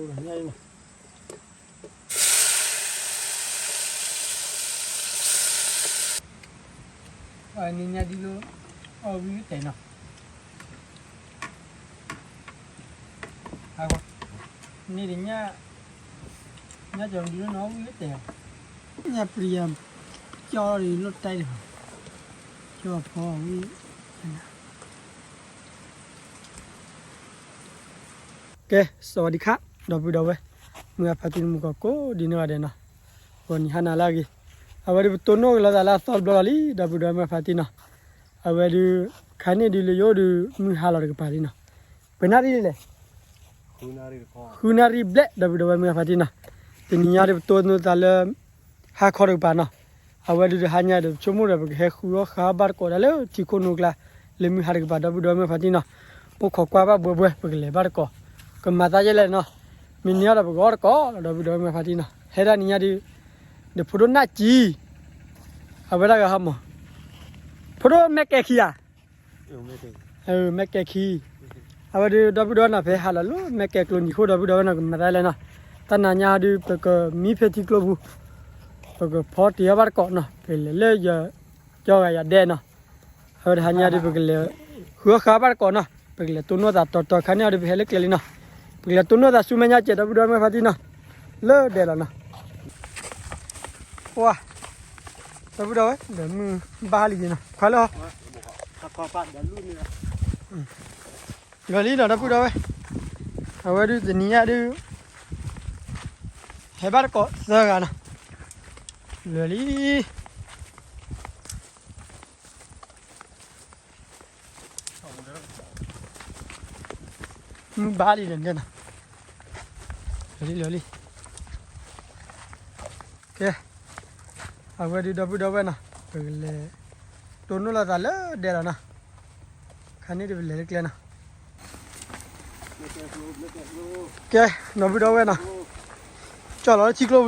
နံၤညါဒ်လၢ အီၣ်ဝံၤကတဲာ်နီၤ, န့ၣ်တညၣ်, ညၣ်ကီၤဒ်လၢနအီၣ်ဝံၤကတဲာ်, ညၣ်ပျံၤယၤ, ကၠီလီၤဒ်လီၢ်တၢ်ဒံးဘၣ်, ကၠီဖီဝံၤ, ကဲ စဝၤဒံခါ ဒီပုၢ်ဒီဝဲၢ်, မုၢ်အဖါတံၢ်နမူကီၢ်ကိးဒ်န့ၢ်ဂၤဒဲးနီၤ, ဂီၤနံၤဟါနၤလၢအဂ့ၤ, အဝဲဒုးပတိၢ်နီၣ်ကလီၤသးလၢအသီတဘျီလီၤလံ ဒီပုၢ်ဒီဝဲၢ်မုၢ်အဖါတံၢ်နီၤ, အဝဲဒုး ခါန့ၣ်ဒုးလၢယအိၣ်ဒုး မုၢ်ဟါလီၤတကပၤလံနီၤ, ပနၣ်ရံၣ်လဲၣ်, ဃုနၣ်ရံၣ်ဘျဲၣ် ဒီပုၢ်ဒီဝဲၢ်မုၢ်အဖါတံၢ်နီၤ, တနံၤညါဒုးပတိၢ်နီၣ်သးလၢ ဟါခီတကပၤနီၤ, အဝဲဒုးတဟါညါဒီး ပဆိကမိၣ်ဒီး ပကဟဲဃုအီၣ်ဃုအီဘၣ်တကိးဒၣ်လၢထံခိၣ်နူကျါ, လၢမုၢ်ဟါတကပၤ ဒီပုၢ်ဒီဝဲၢ်မုၢ်ဖါတံၢ်နီၤ, အိၣ်ခိးကွၢ်ဘၣ်ဘှဲဘှဲ ပကလဲၤဘၣ်တကိး, ကမၤသးယဲလဲၣ်နီၤ, မ့ၢ်န့ၢ်အီၤဒီးပကအီၣ်တကိးလီၤ ဒီပုၢ်ဒီဝဲၢ်မုၢ်ဖါတံၢ်နီၤ, ဟဲဒၣ်နံၤညါဒုး, ဒီးဖိဒိၣ်နၢ်ကံ, အဝဲဒၣ်ဂၤဟီမး, ဖိဒိၣ်မဲာ်ကဲခံဧါ မဲာ်ကဲခံ, အဝဲဒုး ဒီပုၢ်ဒီဝဲၢ်နီၤ ဖဲဟးလီၤလၢမဲာ်ကဲကျိနံၤဃိ ဒီပုၢ်ဒီဝဲၢ်နီၤ ကမၤသးလဲၣ်နီၤ, တၢ်နၤညါဒုး ပကမံဖဲထံကျိပူၤ, ပကဖီတ့ၢ်အီၣ်ဘၣ်တကိးနီၤ, ပကလဲၤလၢယကၠီဂၤယၤဒဲးနီၤ, အဝဲတဟါညါဒုး ပကလဲၤဃုအီၣ်ဃုအီဘၣ်တကိးနီၤ, ပကလဲၤတိၢ်နီၣ်သးတီတီ ခါန့ၣ်အီၤဒုး ပဟဲလၢကျဲလံနီၤ, ပကလဲၤတိၢ်နီၣ်သးဆူမဲာ်ညါကဲး ဒီပုၢ်ဒီဝဲၢ်မုၢ်ဖါတံၢ်နီၤ, လၢဒဲးလီၤနီၤ ပှၤ, ဒီပုၢ်ဒီဝဲၢ် ဒီးမုၢ်ဘါလံနီၤ ခွါလၢ လၢာ်လံနီၤ ဒီပုၢ်ဒီဝဲၢ်, အဝဲဒုးတနံၤညါဒုး ဟဲဘၣ်တကိးသၢဂၤနီၤ, လၢာ်လံ မုၢ်ဘါလံဒီးနီၤ, လၢာ်လံလၢာ်လံ, ကဲ, အဝဲဒုးဒီပုၢ်ဒီဝဲၢ်နီၤ ပကလဲၤ တိၢ်နီၣ်လိာ်သးလၢဒဲးလီၤနီၤ, ခါန့ၣ်ဒုးပလဲၤလၢကျဲနီၤ, ကဲ, ဒီပုၢ်ဒီဝဲၢ်နီၤ, ကၠီၣ်လီၤလၢထံကျိပူၤလံ ထံ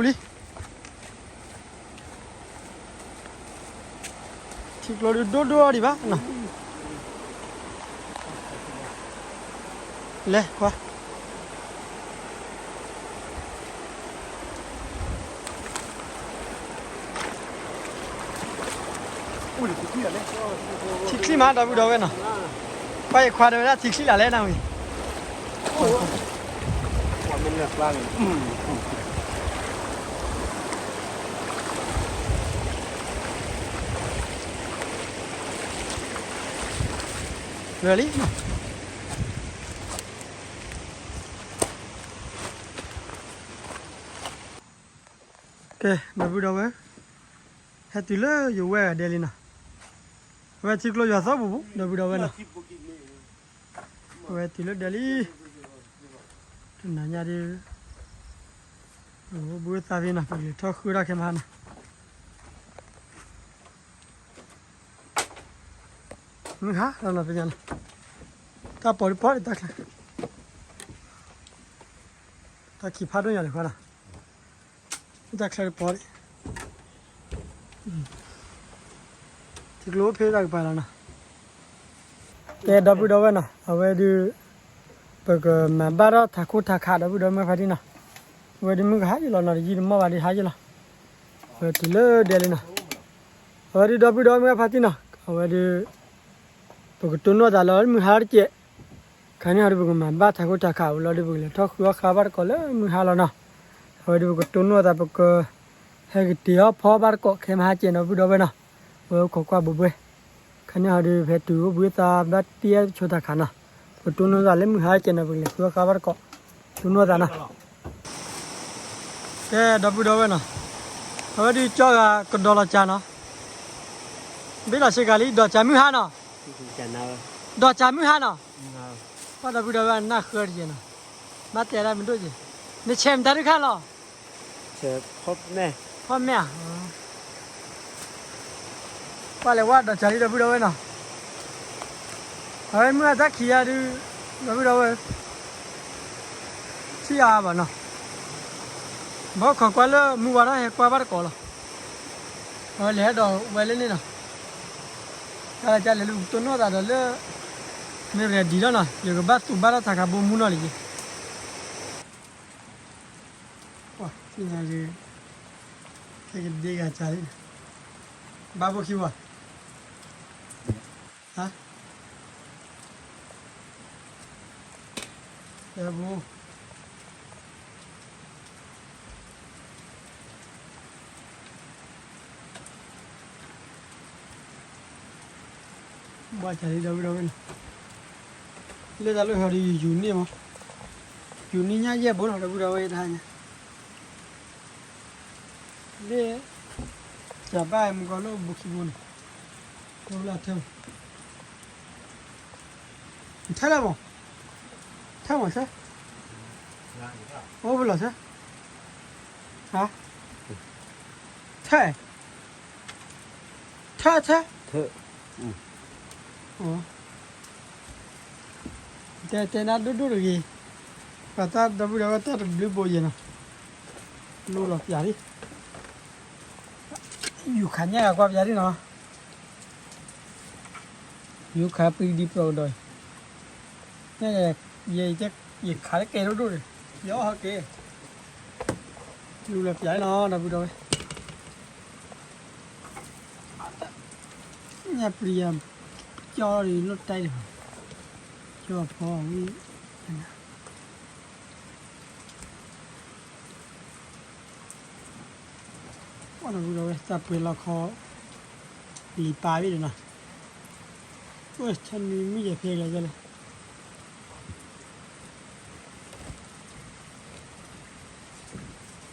ကျိဒုးဒိၣ်ဒိၣ်အီၤဒံးဘၣ်နီၤ, လဲၤခွါ, ထံချံမး ဒီပုၢ်ဒီဝဲၢ်နီၤ, ပှၤယခွါဒီးဝဲဒၣ်ထံချံလၢ်လဲၣ်နဝံၤ လၢာ်လံ, ကဲ ဒီပုၢ်ဒီဝဲၢ်, ဟဲတုၤလၢယဝဲၢ်ဂၤဒဲးလံနီၤ, အဝဲထံကျိယွၤသီပူၤပူၤ ဒီပုၢ်ဒီဝဲၢ်နီၤ, အဝဲတုၤလၢဒဲးလံ, တနၤညါဒုး ဘုသးဖဲနီၤ ပကလဲၤထီၣ်ဃုတၢ်ခဲမဟါနီၤ, မုၢ်ဟါလီၤနီၤ ပညါနီၤ, တၢ်ပီၤဒုးပီၤဒံးတၢ်ချၢ, တၢ်ခံးဖးဒိၣ်ညါလၢခွါနီၤ, တၢ်ချၢဒုးပီၤဒံး, ထံကျိဖဲတၢ်ကပၤလီၤနီၤ, ကဲ ဒီပုၢ်ဒီဝဲၢ်နီၤ အဝဲဒုး ပကမၤဘၣ်ထီၣ်ထးခိၣ်ထးခး ဒီပုၢ်ဒီဝဲၢ်မုၢ်ဖါတံၢ်နီၤ, အဝဲဒုးမုၢ်ကဟါယံၤလီၤနီၤ တယံာ်တမီၢ်ဘၣ်ဒုးဟါယံၤလီၤ, အဝဲတုၤလၢဒဲးလံနီၤ, အဝဲဒုးဒီပုၢ်ဒီဝဲၢ်မုၢ်ဖါတံၢ်နီၤ အဝဲဒုး ပကတိၢ်နီၣ်သးလၢမုၢ်ဟါတကဲး, ခါန့ၣ်ဟီဒုး ပကမၤဘၣ်ထးခိၣ်ထးခးဝံၤလီၤဒုး ပကလဲၤထီၣ်ဃုအီၣ်ဃုအီဘၣ်တကိးလၢမုၢ်ဟါလီၤနီၤ, အဝဲဒုးပကတိၢ်နီၣ်သး ပက ဟဲကတ့ၤအီၣ်ဖီဘၣ်တကိးခဲမဟါကဲးနီၤ ဒီပုၢ်ဒီဝဲၢ်နီၤ, အဝဲအိၣ်ခိးကွၢ်ဘှဲဘှဲ, ခါန့ၣ်ဟီဒုး ဖဲတုၤအိၣ်ဘှံးသးဘၣ်တ့ၢ်ဆိတးခးနီၤ, ပကတိၢ်နီၣ်သးလၢမုၢ်ဟါကဲးနီၤ ပကလဲၤဃုအီၣ်ဃုအီဘၣ်တကိး, တိၢ်နီၣ်သးနီၤ ကဲ ဒီပုၢ်ဒီဝဲၢ်နီၤ, အဝဲဒုးကၠီဂၤကဒီးလီၤကၢ်နီၤ, ဘ့ၣ်လီၤဆ့ကၤလံ ဒီးကၠၤမုၢ်ဟါနီၤ, ဒီးကၠၤမုၢ်ဟါနီၤ, ပှၤဒီပုၢ်ဒီဝဲၢ်နၢ်ဃၢတယဲၢ်နီၤ, ဘၣ်တဲဒၣ်မ့ၢ်ဒိၣ်က့ၤ, နဆဲးမတၤဒုးခါလီၤ ဖီမဲၢ်ဧါ, ပှၤလဲၤဝဲဒီးကၠၤလံ ဒီပုၢ်ဒီဝဲၢ်နီၤ, အဝဲမုၢ်အတၢ်ခံးယၤဒုး ဒီပုၢ်ဒီဝဲၢ် ထံၣ်အါဘၣ်နီၤ, ဘၣ်ခိးကွၢ်လၢမုၢ်ဝါထီၣ်ဟဲကွၢ်ဘၣ်တကိးလီၤ, အဝဲလဲၤဒီးဝဲလၢန့ၣ်နီၤ, တၢ်လဲၤကလဲၤလၢပကတိၢ်နီၣ်သးဒီးလၢ မ့ၢ် ready လီၤနီၤ, ယကဘၣ်သူဘၣ်ထီၣ်ထးခးဘိမူနီၤလံယ့ၤ ကဲ ပှၤသ့ၣ်ညါက့ၤ, ဟဲက့ၤဒ့ဂၤစၢ်လံ, ဘၣ်ဘိခံဝဲ, ဟါ, ဟဲဘိ ဘၣ်စၢ်လံ ဒီပုၢ်ဒီဝဲၢ်န့ၣ်, လၢတၢ်လီၢ်ဟီဒ်ယူၤယူၤန့ၢ်မး, ယူၤန့ၢ်ညၣ်ယဲၢ်ဘိလီၤ ဒီပုၢ်ဒီဝဲၢ်တဟါညါ, လၢ စၢ်ဘၣ်မုၢ်ကီၤလၢအဘိခံဘိန့ၣ်, အိၣ်လၢထဲ ထဲလၢမး, ထဲမးဆၢ, အိၣ်ဖဲလီၤဆၢ, ဟါ, ထဲ, ထဲ, ထဲ, တဲတဲနၤဒိၣ်ဒိၣ်တဂ့ၤ, ပှၤတၢ်ဒီပုၢ်ဒီဝဲၢ်တၢ်တဘျုးဘိယဲၢ်နီၤ, လိၣ်လီၤပျၢ်လံ, ယူၤခးညၣ်ဂၤကွၢ်ပျၢ်လံနီၤ ယူၤခးပှံၤဒံးပျီကဒီး, ယခးတကဲဒိၣ်ဒိၣ်န့ၣ်, ယအီၣ်ဟဲက့ၤ, လူၤလီၤပျၢ်လံနီၤ ဒီပုၢ်ဒီဝဲၢ်, ညၣ်ပျံၤယၤ, ကၠီလီၤဒံးလိၣ်တဲလံ, ကၠီဖီဝံၤ ဒီပုၢ်ဒီဝဲၢ် တၢ်ပှဲၤလီၤခီ, လံာ်ပာ်ဘ့ၣ်ဒီးနီၤ, အိၣ်ဆၢနံၤမုၢ်ယဲၢ်ဖဲလဲၣ်လဲၣ်,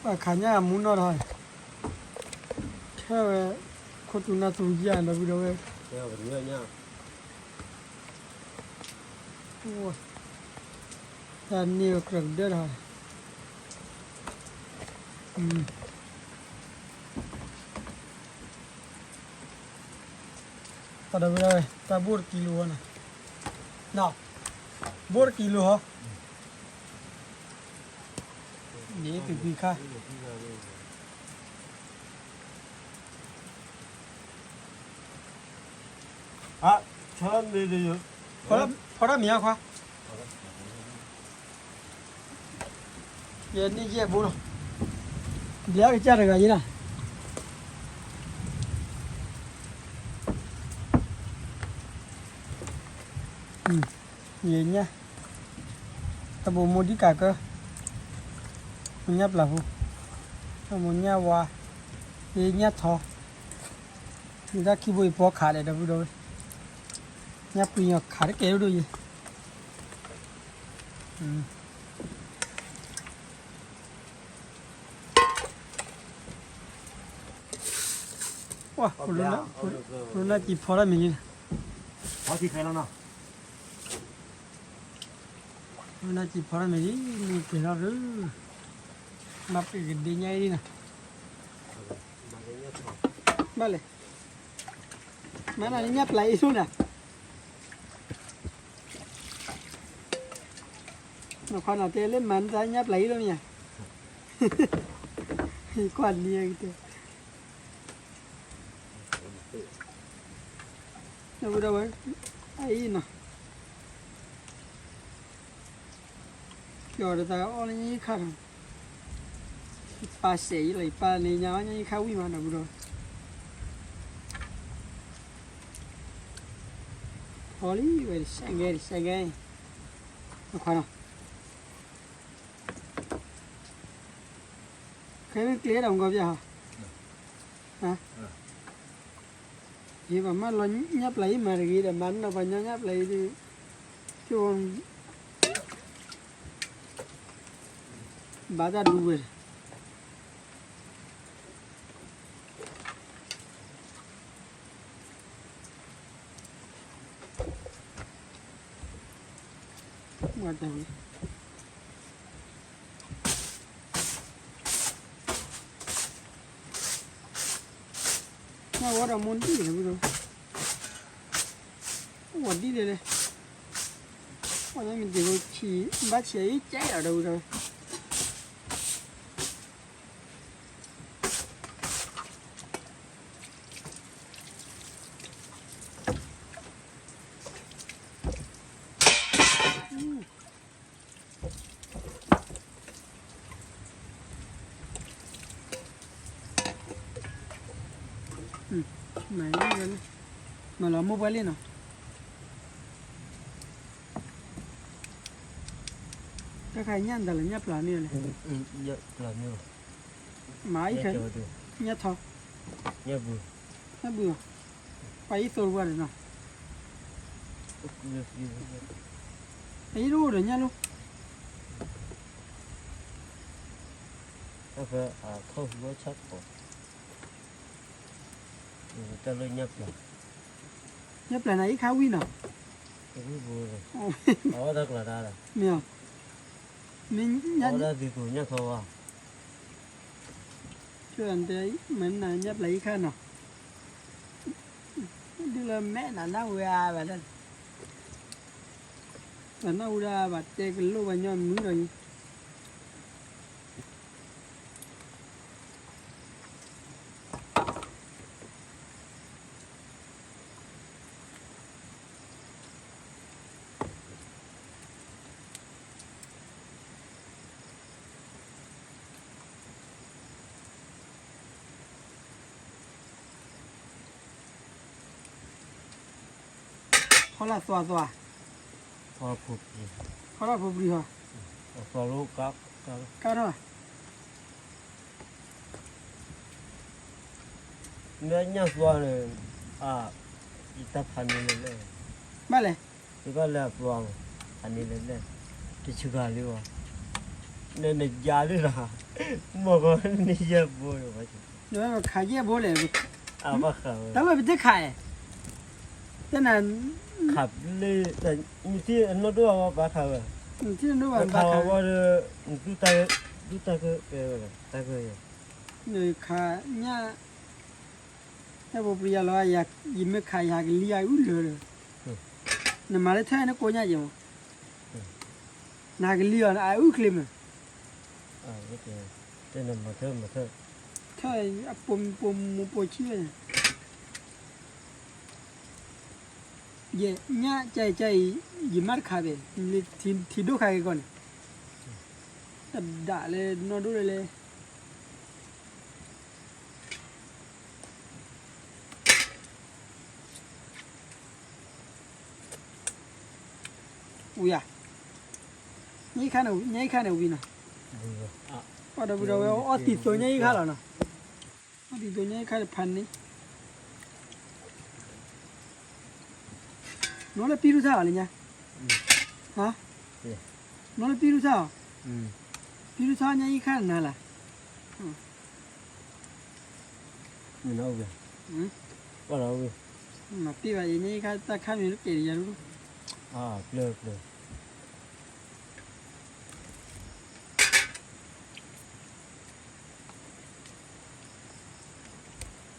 ပှၤခးညၣ်ဂၤမူနီၢ်တဟီ, ထဲဝဲ, ခိၣ်တူနၢ်သူယၤ ဒီပုၢ်ဒီဝဲၢ် တၢ်န့ၢ်ဝဲကြၢးကဒၢတဟီ, ဒီပုၢ်ဒီဝဲၢ် တၢ်ဘိၣ်တကံလိၤဝဲနီၤ, ဘိၣ်တကံလိၤဟီ, န့ၣ်သုးကွံခါ ဖီထီၣ်မ့ၤအခွါ, ယဲန့ၣ်ယဲၢ်ဘိလီၤ, ဘျဲၣ်ကစၢ်တဂၤယဲလီၤ, ယညၣ်, တဘိမိၢ်ဒံးကးကၢ, မိၢ်ညၣ်ပျၢ်ဖိ, မိၢ်ညၣ်ဝါ, ယညၣ်ထီ, မ့ၢ်တၢ်ခံဘိယပီခးလဲၣ် ဒီပုၢ်ဒီဝဲၢ်, ညၣ်ပျံၤညီခးတကဲဒိၣ်ဒိၣ်ယဲၢ် ဝါ, ရိနၢ်ကံဖီထီၣ်မ့ၤလံ, ရိနၢ်ကံဖီထီၣ်မ့ၤလံ, မ့ၢ်ကဲၤထီၣ်ရၢ, မၤပှဲၤကဒ့ညါအံၤလံနီၤ, ဘၣ်လဲၣ်, မၤနၤလၢညၣ်ပျၢ်အံၤဆိနၤ နခွါနၤတဲလၢမၤနတၢ်ညၣ်ပျၢ်အံၤလီၤမ့ၢ်ဧါ, ကွၢ်လံအကတဲ, ဒီပုၢ်ဒီဝဲၢ်, အအံၤနီၤ, ပျီၤဒီးတၢ်အီၣ်လၢညါခါထီၣ်, ယပၢ်စဲးအံၤလီၤ, ယပၢ်န့ၣ်ညါအီၣ်ညါခါဝံၣ်မး ဒီပုၢ်ဒီဝဲၢ်, ဖီလံဝဲ တစဲးဂဲ တစဲးဂဲ, နခွါနီၤ ခဲမ့ၢ်ကျဲဒီးမကီၢ်ပျၢ်ဟီ, ဟါ, ယဘၣ်မၢလီၤညၣ်ပျၢ်အံၤမၤတဂ့ၤဒီး မၤနီၢ်ပှၤညီညၣ်ပျၢ်အံၤဒီး, ကၠိ, ဘၣ်တၢ်ဒူဝဲ ဝဲတၢ်ဝဲ, နဝဲဒီးမိၢ်ဒံၣ်လဲၣ်, ဝဲဒ်လဲၣ်လဲၣ်, ဝဲမ့ၢ်တ့ၢ်ဆံး, ဘၣ်ဆံးအံၤကဲအီၤဒီးဝဲဒီး အ မၤလီၤမိၢ်ပှၢ်လံနီၤ, တၢ်ခါညၣ်တၢ်လၢညၣ်ပျၢၤန့ၣ်လဲၣ်, မၤအံၤခဲ, ညၣ်ထီ, ညၣ်ဘု, ပှၤအံၤသိတပှၢ်ဒီးနီၤ, အအံၤတအိၣ်ဒီးညၣ်လိၤ, တၢ်ဖဲအထီၣ်ဟူအီၣ်ဆၣ်ကီး တၢ်လၢညၣ်ပျၢၤ, ညၣ်ပျၢၤန့ၣ်အံၤခါဝံၤနီၤ, ဝံၤဘိ, အဝဲတၢ်ကျၢၤတၢ်ဒီး, မ့ၢ်, မ့ၢ်ညၣ်, အဝဲဒၣ်သ့ၣ်ကိးညၣ်ထီဘၣ်, မ့ၢ်နၤညၣ်ပျၢၤအံၤခါနီၤ, ဒ်လၢမဲာ်နၤနၢ်ဟူဧါဘၣ်လၢ ပှၤနၢ်ဟူဒၣ်ဘၣ်တဲကလိာ်ပှၤညီမုၢ်ဒီးအံၤ, ထီလၢသွါသွါ, ထီလၢဖိပြံဟီ, ကါထီၣ်, မ့ၢ်ညၣ်သွါန့ၣ်, အ, ယတၢ်ဖးန့ၢ်လဲၣ်လဲၣ်, ဘၣ်လဲၣ်, ယဘၣ်လၢအသွါ, ဖးန့ၢ်လဲၣ်လဲၣ်, တဆူဂၤလံဘၣ်, နနယၤလံလီၤ, မ့ၢ်ကီန့ၣ်ယဲၢ်ဘိ, ခးယဲၢ်ဘိလဲၣ်, တၢ်လီၢ်ပတခး, တနၤ, ခးလၢ, နထံၣ်အနီၢ်ဒိၣ်အဝဲဘၣ်ခးဝဲ, နထံၣ်အနီၢ်ဒိၣ်ဘၣ်ခးဝဲဒီး, နတူၢ်တၢ်, တူၢ်တၢ်ကဲဝဲ, တၢ်ကဲ, နခးညၣ်, ညၣ်ဖိပြံယၤလီၤ, ယမ့ၢ်ခးယဟးကလံၤအအုၣ်လၢာ်ဒီး, နမၤလၢထၢၣ်န့ၣ်ကိးညါက့ၤမး, နဟးကလံၤအီၤအအုၣ်ချ့မး, ထၢၣ်အပိာ်မူပိာ်ဆံးဝဲန့ၣ်, ယညၣ်ကဲကဲအံၤ, ယမ့ၢ်တခးဘၣ်, ထံဒိၣ်ခးက့ၤကီးန့ၣ်, တဒၣ်လၢနီၢ်ဒိၣ်လၢလဲၣ် ဝံၤဧါ, ညၣ်အံၤခါန့ၣ်, ညၣ်အံၤခါန့ၣ်ဝံၤနီၤ, ပှၤဒီပုၢ်ဒီဝဲၢ်အီၣ်သံသိညၣ်အံၤခါလီၤနီၤ, အီၣ်သံသိညၣ်အံၤခါတဖၣ်န့ၣ်, နီၢ်လၢပံရူၢ်ထၣ်အီၤလၢညါ, နီၢ်လၢပံရူၢ်ထၣ်အီၤ, ပံရူၢ်ထၣ်ညၣ်အံၤခါနၤလၢ မၤပ့ၢ်ဘၣ်အံၤန့ၣ် တၢ်ခါမ့ၢ်တကဲဒ်ယၤဒိၣ်,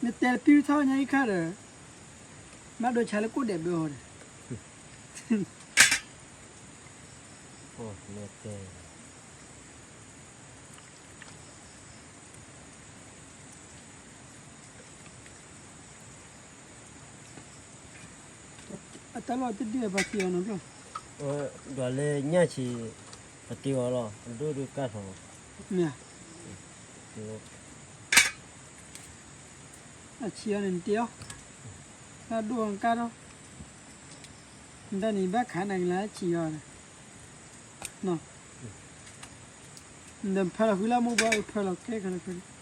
နတဲပံထီၣ်ညါအံၤခါဒီး, ဘၣ်ဒိဆါလၢကိၣ်ဒဲးဘၢအီၤဒီး, အတၢ်လီၢ်တဒုအပှၤတ့အီၤနီတဘျီ, ဒွးလၢညၣ်ဆံး, ပတ့အီၤလီၤ အဒိၣ်ဒုးကၢ်ထီၣ်, မ့ၢ်, အဆံးအီၤန့ၣ်နတ့အီၤ, လၢအဒိၣ်အီၤနကၢ်ထီၣ်, နတၢ်န့ၣ်ဘၣ်ခးနကလါဆံးအီၤ, နဖၢလီၤဃုလၢမိၢ်ပှၢ်အဖၢလီၤကဲခါလီၤဖၢလီၤ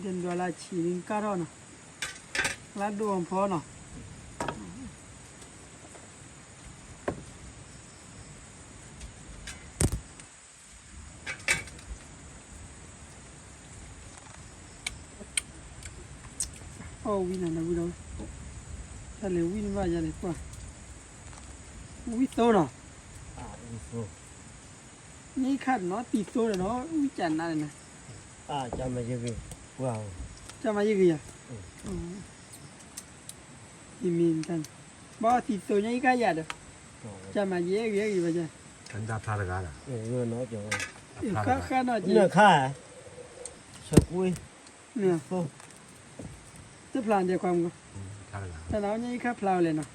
ဒ်ဒွးလၢဆံးန့ၣ်ကၢ်ထီၣ်နီၤ, လၢဒိၣ်အီၤဖီနီၤ. အီၣ်ဝံၤနၤဒီးဝံၤဒီး, တၢ်လဲၤဝံၤန့ၣ်ဘၣ်ယၤန့ၣ်ကွၢ်, ဝံၤသိနီၤ, မ့ၢ်ခါနီၤ သံသိဒီးနီၤ ဝံၤကနၤန့ၣ်, ကမၤယဲဂ့ၤ, ကမၤယဲဂ့ၤယၤ, မ့ၢ်တၢ်န့ၣ်, ဘၣ်သံသိညါအံၤခါယၤဒီး, ကမၤယဲဂ့ၤဂ့ၤဘၣ်ယၤ, တဖျါတဂၤဒီး, ဃၣ်ဃၣ်နီၤ, ဆကွ့, တဖျါဒဲးခွါမုၢ်, တၢ်နၤအီၣ်ညၣ်အံၤခါဖျါဝဲလဲၣ်နီၤ,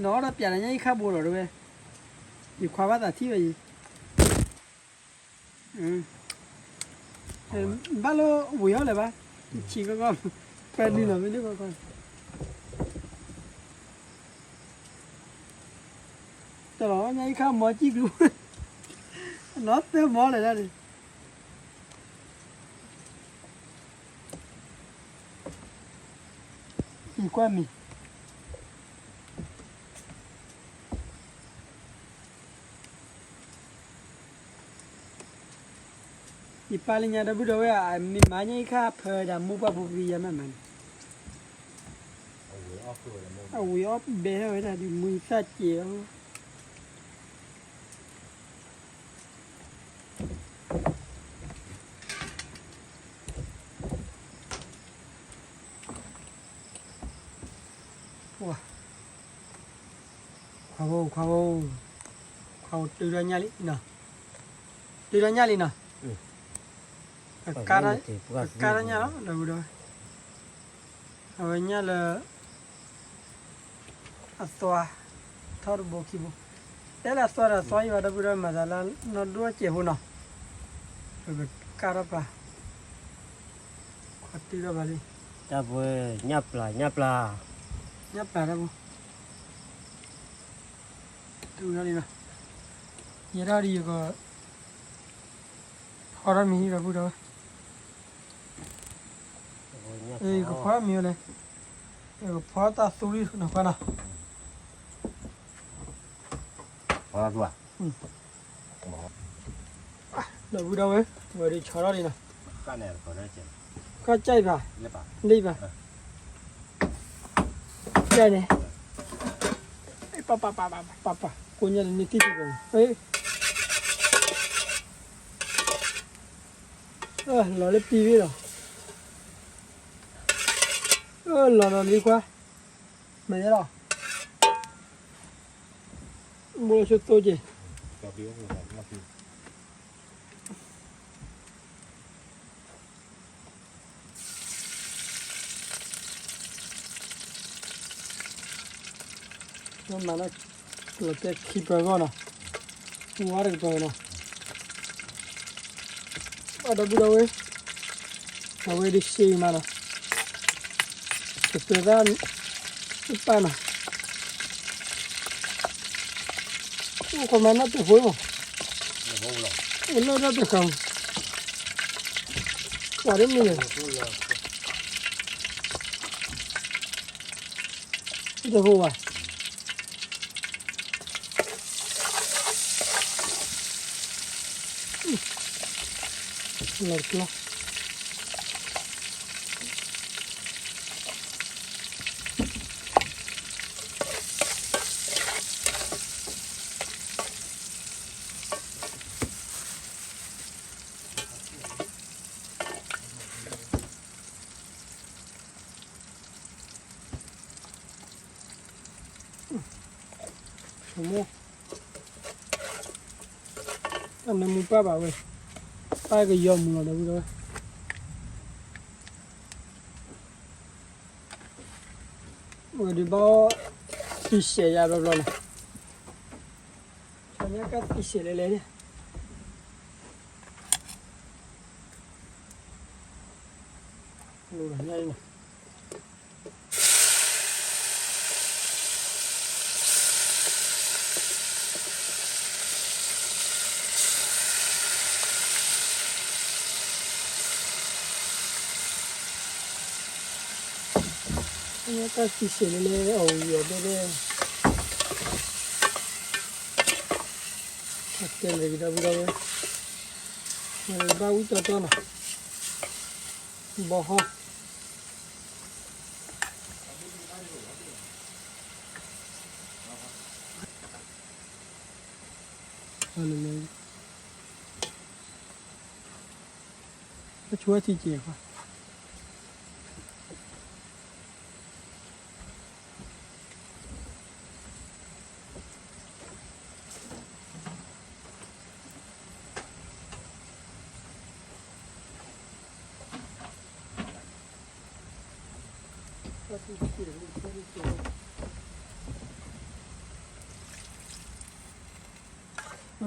နအီၣ်ဒီးပျးဒီးညၣ်အံၤခါဘိဒီးတဝဲ, ယခွါဘၣ်သးထံၣ်ဝဲယံၤ, ဘၣ်လၢဝံၤအီၣ်လၢၤဘၣ်, ဆံးကီကီ, ပၢနုာ်လီၤမ့ၢ်န့ၣ်ကီကီ, တၢ်လီၤအီၣ်ညၣ်အံၤခါမီၤကံၢ်ကျူ, နီၢ်သၢမီၤလဲၣ်ဒၣ်န့ၣ် ယကွၢ်မံၤ, ယပၢ်လၢညါဒီပုၢ်ဒီဝဲၢ်ဧၢ, မ့ၢ်မၤညါအံၤခါဖၢဒၣ်မိၢ်ပှၢ်ဖိပယီၤမးမးန့ၣ်, အဝံၤအီၣ်ဘဲထီၣ်ဝဲဒၣ်ဒီးမုၢ်သၣ်စဲးအီၤ ခွါဖိ, ခွါဖိ, ခွါဖိတုၤထီၣ်ညၣ်လံနီၤ, တုၤထီၣ်ညၣ်လံနီၤ, ကကါထီၣ်ညၣ်လီၤ ဒီပုၢ်ဒီဝဲၢ်, အဝဲညၣ်လၢ အသွါ, ထီၣ်တဘိခံဘိ, တဲလၢအသွါဒီးအသွါယံၤဘၣ် ဒီပုၢ်ဒီဝဲၢ် မၤသးလၢနီၢ်ဒိၣ်စဲးဖိနီၤ, ပကကါထီၣ်ပှၤ, ခွါတုၤထီၣ်ပှၤလံ, တၢ်ပှဲၤ, ညၣ်ပျၢ်, ညၣ်ပျၢ်, ညၣ်ပျၢ်တၢ်ပှဲၤ, တုၤထီၣ်လံနီၤ, ယဲထီၣ်ဒီးယက ဖီထီၣ်မံၤဒီပုၢ်ဒီဝဲၢ်, ယကဖီမံၤဝဲလဲၣ်, ယကဖီတၢ်သူလံနီၤခွါနီၤ, ဒီပုၢ်ဒီဝဲၢ်, ဝဲဒုးဆီထီၣ်လံနီၤ, ဃၣ်ကၢ်အံၤဘၣ်, လံဘၣ်, ကၢ်န့ၣ်, ပၢ်ပၢ်ပၢ်ပၢ်ပၢ်, ကိးညါလၢနံၣ်တံၢ်တဂၤ, လီၤလၢပံၤဝဲလီၤ, လီၤလီၤလံကွၢ်, မ့ၢ်လီၤ, ဘိဆိသိက့ၤ မၤလၢ လီၤတဲာ်ခံပၢၤဂီၢ်နီၤ, ဝါတကပၤနီၤ, အဒီပုၢ်ဒီဝဲၢ်, အဝဲဒုးစ့မးနီၤ, ကတၢၢ်တၢ် ပၢ်နီၤ, အိၣ်ခိးမၤနီၢ်တဖိမး, အိၣ်လၢတၢ်တဃာ်မး, ပှၤတမံၤန့ၣ် တဟိဘၣ်, လီၤကျီ ဆိမိၣ်, တၢ်နၢမူပၢ်ဘၣ်ဝဲ, ပၢ်ကယီမူလီၤဒီးဝဲ, ဝဲဒုးဘၣ်အီၣ် သံစဲးယါဘျီဘျီလီၤ, ဆီညါကၢ်သံစဲးလဲၤလဲၤန့ၣ် လိၤလီၤညါအံၤနီၤ. တၢ်သံစဲးလၢလၢအီၤဝံၤအီၤဒဲဒဲ, အတဲလၢကဒီပုၢ်ဒီဝဲၢ်, ဘၣ်ဝံၣ်တီတီနီၤ, ဘီဟီ အဆိထံက့ၤဃီ.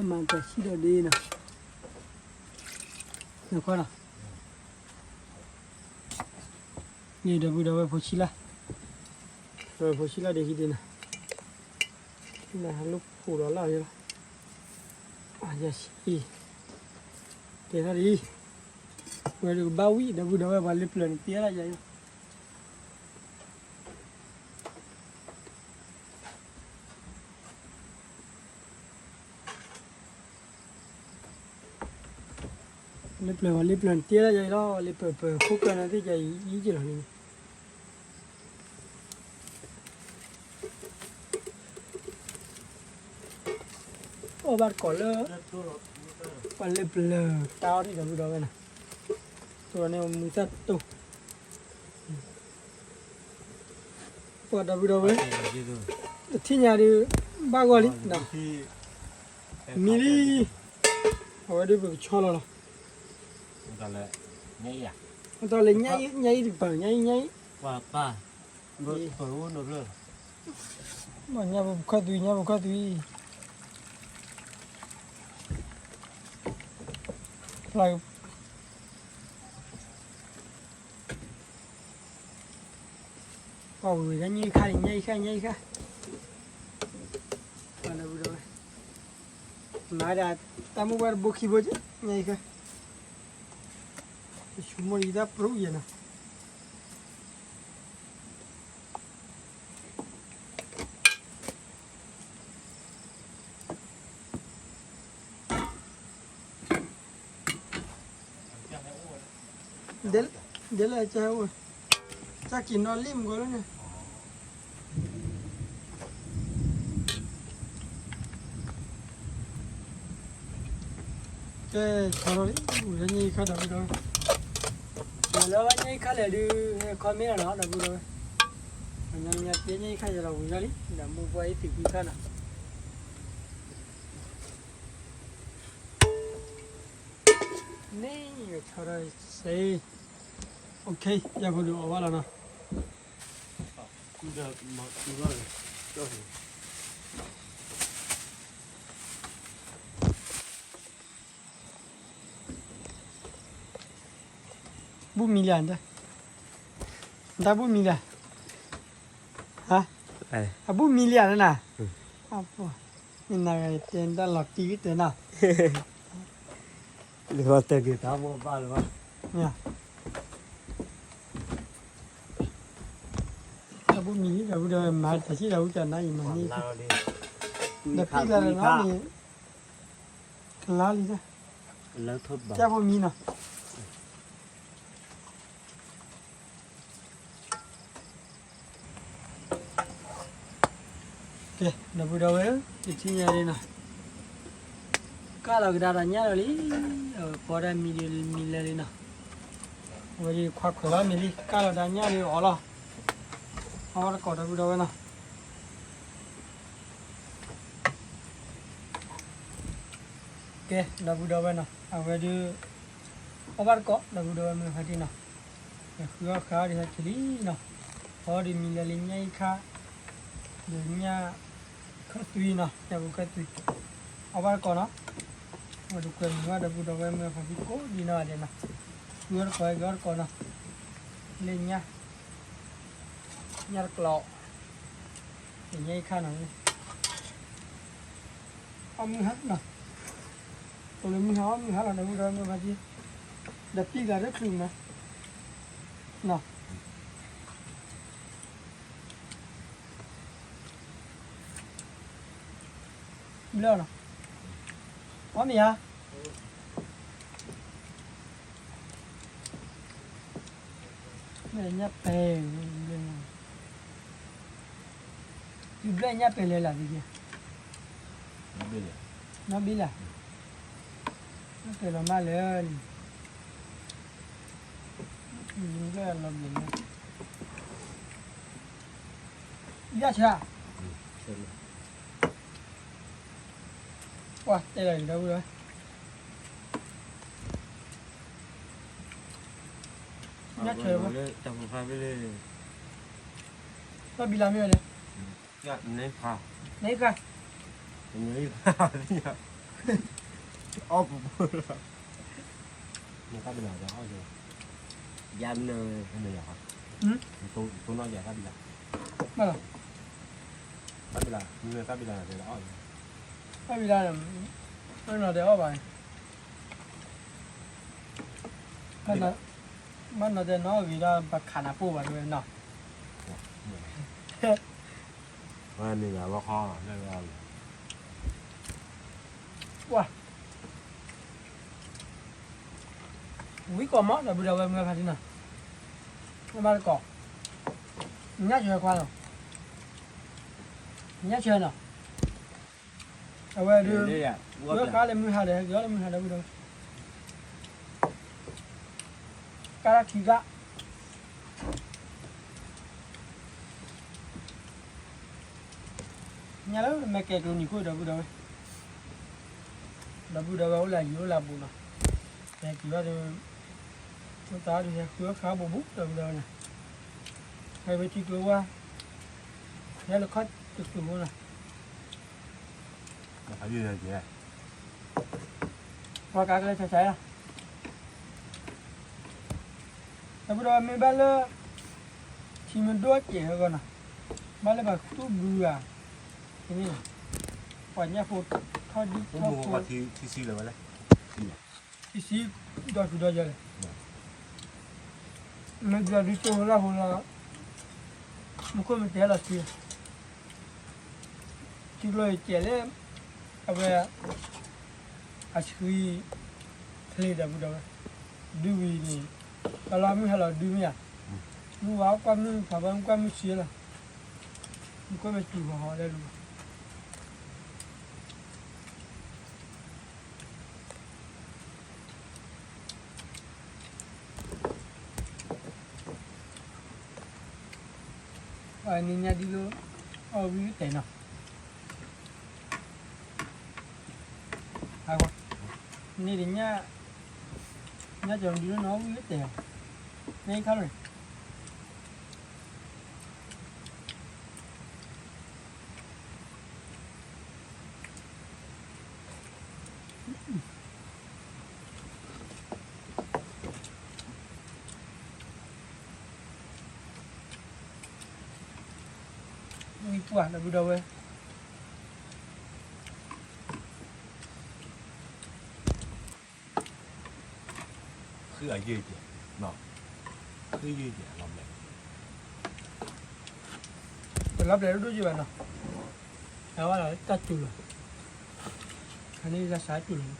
မၤတၢ်ဆံးဒီးဒ့နီၤ, နခွါနီၤ, န့ၣ်ဒီပုၢ်ဒီဝဲၢ်ဖိဆံးလၢ်, ဒီပုၢ်ဖိဆံးလၢ်ဒ်ဟံးဒ်နီၤ, နဟးလိၣ်ဖိးလီၤလၢ်ယလီၤ, ယၤဆံး, တဲထီၣ်ဒ်အံၤ, ဝဲဒုးကဘၣ်ဝံၣ်ဒီပုၢ်ဒီဝဲၢ် ပှၤလၢပျၢၤန့ၣ် တဲထီၣ်ယၤယလီၤ. လၢပျၢၤဝဲလၢပျၢၤန့ၣ် တဲဒၣ်ယၤအံၤလီၤ, လၢပျၢၤပၢၤခိၣ်ကျၢၢ်န့ၣ် သ့ၣ်ယၤအံၤ ယံက့ၤလီၤန့ၣ်, အီၣ်ဘၣ်တကိးလၢ ပှၤလၢပျၢၤတၢ်အီၣ်ထံၣ်ဒီပုၢ်ဒီဝဲၢ်နီၤ, တိၢ်န့ၣ်မုာ်သၣ်တိၢ် ပှၤဒီပုၢ်ဒီဝဲၢ်, တထံၣ်ညါဒုး ဘၣ်ဂီၢ်လံ, မံလံ, အဝဲဒုးပကဆီလီၤလီၤ, တၢ်လၢညါအံၤတကပၤ ညါအံၤ ညါအံၤ, ညါပူၤပခီၣ်သွံ ညါပူၤခီၣ်သွံ ပှၤဝံၤဝံၤဒၣ်ညါအံၤခါလံ ညါအံၤခါ ညါအံၤခါ, မၤဒၣ်တၢ်မုၢ်ဝဲတဘိခံဘိက့ ညါအံၤခါ, ယဆိကမိၣ်လံတၢ်ပြူယဲနီၤ. ဒ်လဲၣ်ကအိၣ်, ကၢ်က့ၤနီၣ်လံမုၢ်ဂီၤလၢန့ၣ်, ကဲ, ဆီလီၤလံ, ဝံၤလၢညါအံၤခါဒီပုၢ်ဒီဝဲၢ်, ဝံၤလၢညါအံၤခါလဲၣ်ဒုး ဟဲ comment လီၤနီၤ ဒီပုၢ်ဒီဝဲၢ်, ပှၤညီနုၢ်ညါတဲညါအံၤခါယလီၤဝံၤလီၤလံ ဒီးမိၢ်ပှၢ်အံၤသံးကွံခါနီၤ. န့ၣ် ဆီထီၣ်စ့, OK, ယဖိဒုးအီၣ်ဘၣ်လီၤနီၤ. ဘူၣ်မံလံဧါ, တၢ်ဘူၣ်မံလံဧါ, ဟါ, အဘူၣ်မံလံဧါနၤ, မ့ၢ်နၤဂၤတဲတၢ်လီၤတံၢ်ကတၢၢ်နီၤ, လၢတၢ်ဂ့ၤတၢ်ဘီဘၣ်လၢၤဘၣ်, တၢ်ဘူၣ်မံလံ ဒီပုၢ်ဒီဝဲၢ် မၤတၢ်ဆံးဒီးဝံၣ်ကနါအံၤမၤန့ၢ်, ဒီးပံၢ်လၢ်လၢနီၤန့ၣ်, ကလါလံ, ကၢ်ဖိမံနီၤ. ကဲ, ဒီပုၢ်ဒီဝဲၢ်, တထံၣ်ညါဒ်နီၤ, ကၢ်လီၤကဒါတၢ်ညၣ်လီၤလံ, ပီဒၣ်မံလၢမံလၢလံနီၤ, အဝဲဒ်ခွါခွဲးလီၤမ့ၢ်လံ ကၢ်လီၤတၢ်ညၣ်လံအီၤလီၤ, အီၣ်ဘၣ်တကိးဒီပုၢ်ဒီဝဲၢ်နီၤ. ကဲ, ဒီပုၢ်ဒီဝဲၢ်နီၤ, အဝဲဒုး အီၣ်ဘၣ်တကိး ဒီပုၢ်ဒီဝဲၢ်မုၢ်ဖါတံၢ်နီၤ, ဃုအီၣ်ဃုအီၣ်ဒ်ဟဲတုၤလံနီၤ, အီၣ်ဒ်မံလၢလံညါအံၤခါ, ဒီးညၣ်ခၢၣ်သွံနီၤ, ညၣ်ပူၤခၢၣ်သွံ, အီၣ်ဘၣ်တကိးနီၤ, ဝဲဒုးကွဲမုာ်ဘၣ်ဒီပုၢ်ဒီဝဲၢ်မုၢ်ဖါတံၢ်ကိးဒ်နီၢ်ဂၤဒဲးနီၤ, ဃုအီၣ်တကိး ဃုအီၣ်တကိးနီၤ, လၢညါ, ညၣ်တကျိၤ ညါအံၤခါနီၤ, အီၣ်မုၢ်ဟါနီၤ, တိၢ်လၢမုၢ်ဟါအီၣ်မုၢ်ဟါလီၤ ဒီပုၢ်ဒီဝဲၢ်မုၢ်ဖါတံၢ်, ဒီးပံၢ်ဂၤလၢချုးမး, နီၤ, ဘျၢနီၤ, အီၣ်မ့ၢ်ဧါ မ့ၢ်ညၣ်ပဲာ်, ဘျၢ, သုဘျၢညၣ်ပဲာ်လဲၤလၢ်သက့, နီၢ်ဘ့လၢ်, ညၣ်ပဲာ်လီၤမၢ်လၢာ်န့ၣ်, ဘျၢလီၤဘျၢလၢ, ယၢ်ဆၢ ပှၤတဲလီၤဒီပုၢ်ဒီဝဲၢ်, ညၣ်ဆၢ, တၢ်ဖိဖါဘ့ၣ်လၢ, တၢ်ဘံလၤမ့ၢ်ဝဲလဲၣ်, နဟါ, နဟါ, အီၣ်ပူၤပူၤလီၤ, နတၢ်ဘံလၤအီၣ်, ယၤန, တိၢ်နီၣ်ယၤတၢ်ဘံလၤ, ဘၣ်လီၤ, တၢ်ဘံလၤ, တၢ်ဘံလၤ, နီၢ်နီၢ်တဲအီၣ်ဘၣ်, ဘၣ်နီၢ်တဲနီၢ်ဂ့ၤဒီး ပခးနၤပိၢ်ဘၣ်တဲဝဲနီၤ, ဝဲန့ၣ်လီၤခီ, ဝါ, ဝံၤကီၢ်မး ဒီပုၢ်ဒီဝဲၢ်မုၢ်ဖါတံၢ်နီၤ, ဝဲဘၣ်တကီၢ်, ညၣ်ဆၢခွါနီၤ, ညၣ်ဆၢနီၤ, အဝဲဒုး, ဝဲဃါလၢမုၢ်ဟါဒီး ဟဲက့ၤအီၣ်လၢမုၢ်ဟါဒီပုၢ်ဒီဝဲၢ်, ကါလၢခံကါ ညါလၢမဲာ်ကဲၤကျိၤနံၤခိၣ်ဒီပုၢ်ဒီဝဲၢ်, ဒီပုၢ်ဒီဝဲၢ်အိၣ်လၢယံၤအိၣ်လၢဘူးနီၤ, ဟဲက့ၤဘၣ်ဒီး, အိၣ်သးဒီးဟဲဃုအီၣ်ခါဘိးဘူးဒီပုၢ်ဒီဝဲၢ်နီၤ, ဟဲဝဲထံကျိဝါ, ဟဲလၢခီၣ်တကျိၤဖိနီၤ, ပှၤကါကလဲၤဆဲးဆဲးလီၤ, ဒီပုၢ်ဒီဝဲၢ်မ့ၢ်ဘၣ်လၢ ထံမ့ၢ်ဒိၣ်စဲးဟဲဂီၤနီၤ, ဘၣ်လၢပှၤသူၣ်ဘုဧါ, န့ၣ်, ပှၤညၣ်ဖိထီၣ်ဒံထီၣ်ဖိ, ထံဆံးလီၤဝဲလဲၣ်, ထံဆံး, ဒီဆူဒီယဲလဲၣ်, မ့ၢ်ဒီးဒုကၠိဖိလၢဖိလီၤ, မူခိၣ်မ့ၢ်တဲလီၤဆံး ထံကျိအံၤကဲးလၢ အဝဲ အဆှံ ဖျ့ဒီပုၢ်ဒီဝဲၢ်, ဒုဝံၤန့ၣ် တၢ်လီၢ်မုၢ်ဟဲလီၤဒုမ့ၢ်ဧါ, မုၢ်ဝါကွၢ်မုၢ်ဖးဘီကွၢ်မုၢ်ဆံးလီၤ, မူခိၣ်မ့ၢ်စူၤဟီဟီလၢလူၤ နံၤညါဒ်လၢ အီၣ်ဝံၣ်ကတဲာ်နီၤ, န့ၣ်ဒီးညၣ်, ညၣ်ကီၤဒ်လၢနအီၣ်ဝံၣ်ကတဲာ်, န့ၣ်ခါလီၤန့ၣ် ဝံၣ်ပှၢ်ဒီပုၢ်ဒီဝဲၢ်, ဃုအယုၢ်ကဲ, ဃုယုၢ်ကဲလီၤဘျဲၣ်, တလီၤဘျဲၣ်ဒိၣ်ဒိၣ်ယုၢ်ဘၣ်နီၤ, အဝဲလီၤတၢ်စူၤလီၤ, အန့ၣ်လၢစးစူၤလီ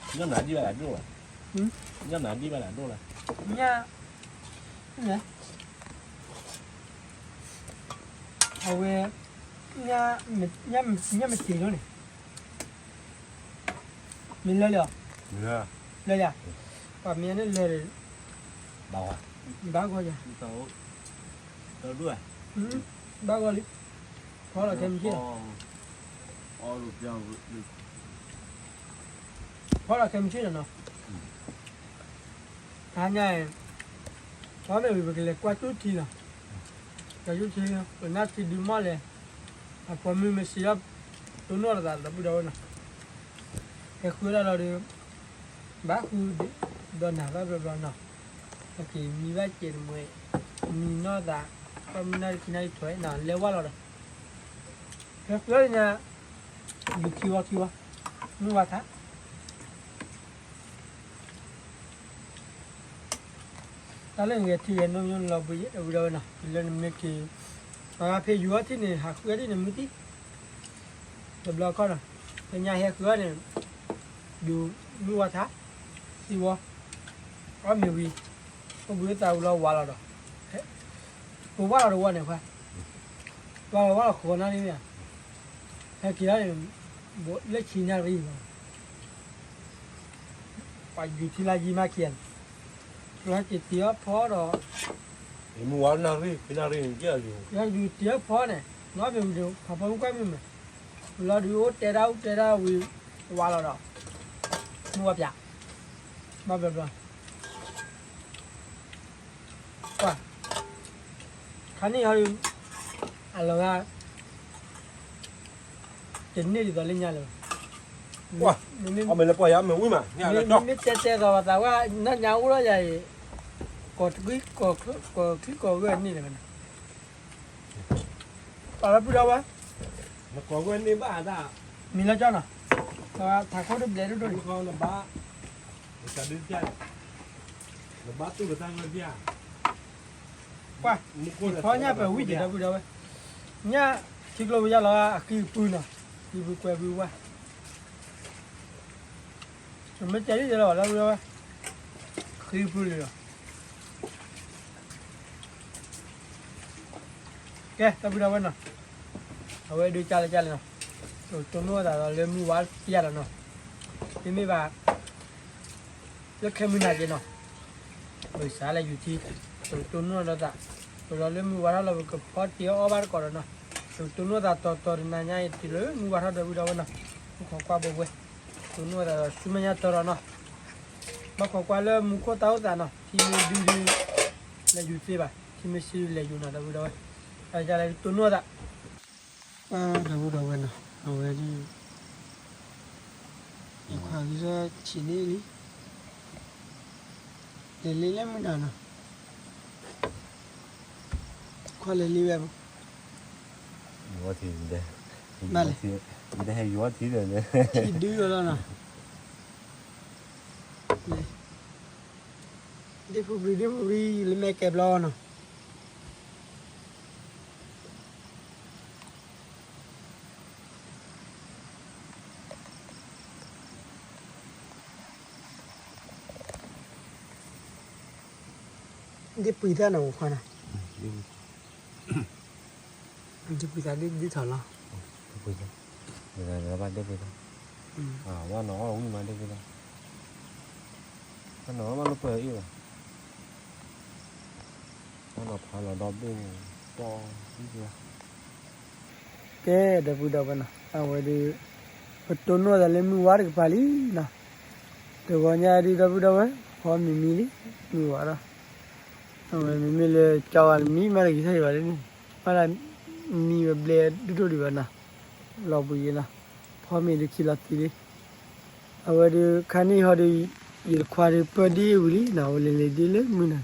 ၤ, ညၣ်နၤဒံးဘၣ်ဒိၣ်လီၤ, ညၣ်နၤဒံးဘၣ်ဒိၣ်လီၤ, ညၣ်, အဝဲ, ညၣ်မ့ၢ်တ့ၢ်လီၤန့ၣ် မ့ၢ်လၢလီၤ, လၢယၤ, ပှၤမ့ၢ်န့ၣ်လၢ, ဘၣ်ဂီၢ်ယၤ, ဘၣ်ဂီၢ်လံ, ဖီလီၤခဲမုၢ်ဆ့ၣ်လီၤ, ဖီလီၤခဲမုၢ်ဆ့ၣ်လီၤနီၤ, တဟါညါအံၤ, ပမ့ၢ်ဝံၤပကလဲၤကွၢ်ကၠူၣ်ထံလီၤ, ကွၢ်ကၠူၣ်ထံ, ပနၢ်ထံဒုးမီၢ်လဲၣ်, အဖိမုၣ်မ့ၢ်စံးအီၤ, တိၢ်နီၣ်လိာ်သးဒီပုၢ်ဒီဝဲၢ်နီၤ, ဟဲဃုဒၣ်လီၤဒီး, ဘၣ်ဃု, ဒီးနၤဘၣ်ဘျီဘျီနီၤ, ဟဲက့ၤမံဘၣ်စဲးတမှဲ, မံနီၢ်သး, ပှၢ်မုၢ်နၢ်တခံနၣ်ရံၣ်ထွဲနီၤ လဲၤဝဲလီၤဒီး, ဟဲဃုဒၣ်န့ၣ်ညါ, ယူၤခံဝီခံဝီ, မုၢ်ဝါထါ တၢ်လၢနဂဲၤထံဂဲၤနိမ့ၢ်လီၤဘှံးယဲ ဒီပုၢ်ဒီဝဲၢ်နီၤ, တုၤလၢနမ့ၢ်က့ၤ, ပှၤဂၤဖဲယူၤအီထံန့ၣ် ဟးဃုအီထံန့ၣ်မုၢ်သံ, တဘျီခီနီၤ, လၢညါဟဲဃုအီန့ၣ်, ယူၤမုၢ်ဝါထါ, သံဝီ, အီၣ်မ့ၤဝံၤ, အိၣ်ဘှံးသးဝံၤလီၤဝါလီၤဒီး, ပဝါလီၤတဝီန့ၣ်ခွါ, ဝါလီၤဝါလီၤဃိးနၣ်ရံၣ်မ့ၢ်ဧါ, ဟဲက့ၤလီၤန့ၣ်, လၢဆံနၣ်ရံၣ်ဘၣ် ပှၤယူၤထံလၢယံၤမးက့ၤ, ဟဲက့ၤတ့အီၣ်ဖီဒီး, မုၢ်ဝါနၣ်ရံၣ်, နၣ်ရံၣ်, ယူၤတ့အီၣ်ဖီန့ၣ်, နီၢ်မ့ၢ်ဝံၤဒီး ဖးဖီမုၢ်ကွၢ်မုၢ်မး, လီၤဒုးအိၣ်တဲဒၣ်အိၣ်တဲဒၣ်ဝံၤ, ဝါလီၤဒီး, မုၢ်ဝါပၠး, ဘၣ်ဘျီဘျီ, ပှၤ, ခါန့ၣ်ဟီ အလီၤဂာ်, တန့ၢ်ဒ်သိးလၢညါလၢၤဘၣ်, မ့မ့ၢ်တဲတဲသိးဘၣ်သးဝဲ နီၢ်ညါအိၣ်လီၤယၤအံၤ, ကိးချံကိးဂဲၤန့ၢ်လၢၤဘၣ်န့ၣ်, ပာ်လီၤပုၢ်ဒီဝဲၢ်, မံၤလၢကၠီနီၤ, ထးခိၣ်တဘျဲးဒိၣ်ဒိၣ်န့ၣ် ကွၢ်, ဖီညၣ်ပၢၤဝံၣ်က့ၤဒီပုၢ်ဒီဝဲၢ်, ညၣ်ထံကျိပယါလီၤအဃံအပူၤနီၤ, ဃံပူၤကွဲၤပူၤဝါ, မ့ၢ်တဲဒ်သိးလီၤဘၣ်ဒီပုၢ်ဒီဝဲၢ်, ဃံပူၤလီၤ, ကဲ ဒီပုၢ်ဒီဝဲၢ်နီၤ, အဝဲဒုးကၢ်လၢကၢ်လၢနီၤ, တိၢ်နီၣ်သးဒီးလၢမုၢ်ဝါတယါဒီးနီၤ, မ့မ့ၢ်ဘၣ် လၢခဲမုၢ်နၤက့ၤနီၤ, ပကစးလဲၤယူၤထံ, ပကတိၢ်နီၣ်ဒီးသး, ပလီၤလၢမုၢ်ဝါထီၣ်လီၤ ပကဖီတ့ၢ်အီၣ်ဘၣ်တကိးဒီးနီၤ, ပကတိၢ်နီၣ်သးတီတီတနၤညါအံၤတုၤလၢမုၢ်ဝါထီၣ်ဒီပုၢ်ဒီဝဲၢ်နီၤ, မုၢ်ခိးကွၢ်ဘိဘဲ, တိၢ်နီၣ်သးဒီးဆူမဲာ်ညါတီတီနီၤ, ဘၣ်ခိးကွၢ်လၢမူခိၣ်တၢ်အိၣ်သးနီၤ, ထံမ့ၢ်ဒုဒု လဲၤယူၤသ့ဘၣ်, ထံမ့ၢ်ဆံးဒုလဲၤယူၤနီၤ ဒီပုၢ်ဒီဝဲၢ်, အကလဲၤတိၢ်နီၣ်သး ပှၤဒီပုၢ်ဒီဝဲၢ်နီၤ, အဝဲဒၣ် ယခွါကစၢ်ဆံးန့ၢ်လံ, လဲၤလ့လၢမုၢ်နၤနီၤ, ခွါလဲၤလ့ဝဲ, ဘၣ်လဲၣ်, ထံဒုလီၤလီၤနီၤ, ဒ့ၣ်ဖိပြံဒ့ၣ်ဖိပြံ လၢမဲာ်ကဲဘျီနီၤ ဒ့ၣ်ပှံၤသၣ်နီၤ ခွါနီၤ, ဒ့ၣ်ပှံၤသၣ်ဒ့ၣ်ထီၣ်လီၤ, ဒ့ၣ်ပှံၤသၣ်, ဘၣ်ဒ့ၣ်ပှံၤသၣ်, ဘၣ်နီၤအီၣ်ဝံၣ်မးဒ့ၣ်ပှံၤသၣ်, ဘၣ်နီၤအီၣ်မးလၢပှဲၤအံၤဘၣ်, ဘၣ်နီၤဖးလီၤဒီဘ့ၣ်, ကဲ ဒီပုၢ်ဒီဝဲၢ်နီၤ အဝဲဒၣ် ပတိၢ်နီၣ်သးလၢမုၢ်ဝါတကပၤလံနီၤ, တဂီၤညါဒ်ဒီပုၢ်ဒီဝဲၢ် ဖီမံၤမံၤလံ မုၢ်ဝါဒီး, အဝဲမ့မ့ၢ်လၢကၠီဝါတမံၤမးတဂ့ၤဆၢဘၣ်လၢန့ၣ်, မ့ၢ်ဒၣ်မံၤဝဲဘျဲဒိၣ်ဒိၣ်ဒံးဘၣ်နီၤ, လီၤဘှံးယံၤနီၤ, ဖီမ့ၤဒုးခံလီၤသံလံ အဝဲဒၣ်ခါန့ၣ်ဟီဒုး ယတခွါဒုးပၢဒ့ၣ်ဝံၤလံနီၤ, အဝဲလဲၤလဲၤဒ့ၣ်လၢမုၢ်နၤ,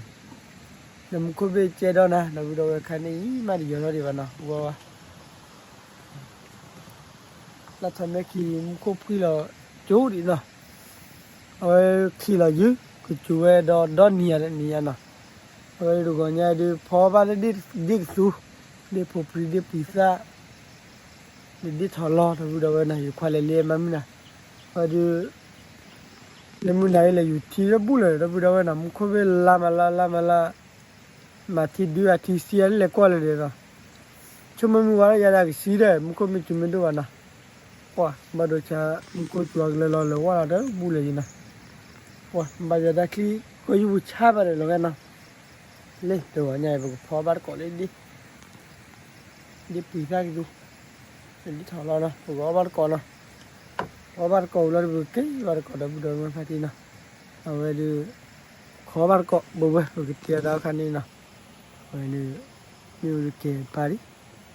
ဒီးမူခိၣ်ဘ့ၣ်ကဲဒီးနၤ ဒီပုၢ်ဒီဝဲၢ် ခါန့ၣ်အံၤမးတယီၤထီၣ်ဒံးဘၣ်နီၤ, ဝါဝါ လၢထီၣ်မဲခံ မူခိၣ်ဖှံလီၤကၠိဒံးနီၤ, အဝဲခံလီၤယုၢ် ကစူၤဝဲဒီးဒီနံၤယၤတနံၤယၤနီၤ, အဝဲတဂီၤညါဒုး ဖီဘၣ်လၢဒ့ၣ်ကသူ ဒ့ၣ်ဖိပြံဒ့ၣ်ပှံၤသၣ် ဒ့ၣ်ထီၣ်လီၤ ဒီပုၢ်ဒီဝဲၢ်နီၤ, ယခွါလဲၤလ့မးမုၢ်နၤ, အဝဲဒုး လၢမုၢ်နၤအံၤလဲၤယူၤထံလၢဘူၣ်လၢၤ ဒီပုၢ်ဒီဝဲၢ်နီၤ, မူခိၣ်ဘ့ၣ်လါမးလါလါမးလါ မၤထံဒုအထံစံအလဲၤကွၢ်လၢၤဒီးနီၤ, ဆိကမိၣ်မုၢ်ဝါလၢယၤဒၣ်ကစံဒီး မူခိၣ်မ့ၢ်စူၤမ့ၢ်ဒိၣ်ဘၣ်နီၤ, ပှၤဘၣ်ဒိဆါ မူခိၣ်စူၤအကလၢၤလီၤလၢၤဝဲလီၤဒီးဘူၣ်လၢၤယံၤနီၤ, ပှၤဘၣ်ယၤဒၣ်ချံ ကီၢ်ယူၢ်ပူၤဆါဘၣ်ဒီးလီၤဂဲနီၤ, လၢတဂီၤညါအံၤ ပကဖီဘၣ်တကိးလၢဒ့ၣ် ဒ့ၣ်ပှံၤသၣ်ကသူ ဒ့ၣ်ထီၣ်လီၤနီၤ, ပကအီၣ်ဘၣ်တကိးနီၤ, အီၣ်ဘၣ်တကိးဝံၤလီၤဒီး ပကက့ၤဘၣ်တကိးဒီပုၢ်ဒီဝဲၢ်ဖါတံၢ်နီၤ, အဝဲဒုး ခီဘၣ်တကိးဘိဘဲ ပကတဲအီၤတၢ်ခါန့ၣ်နီၤ, အဝဲဒုး မ့ၢ်ဝဲဒုးကဲပၢ်ဒံး,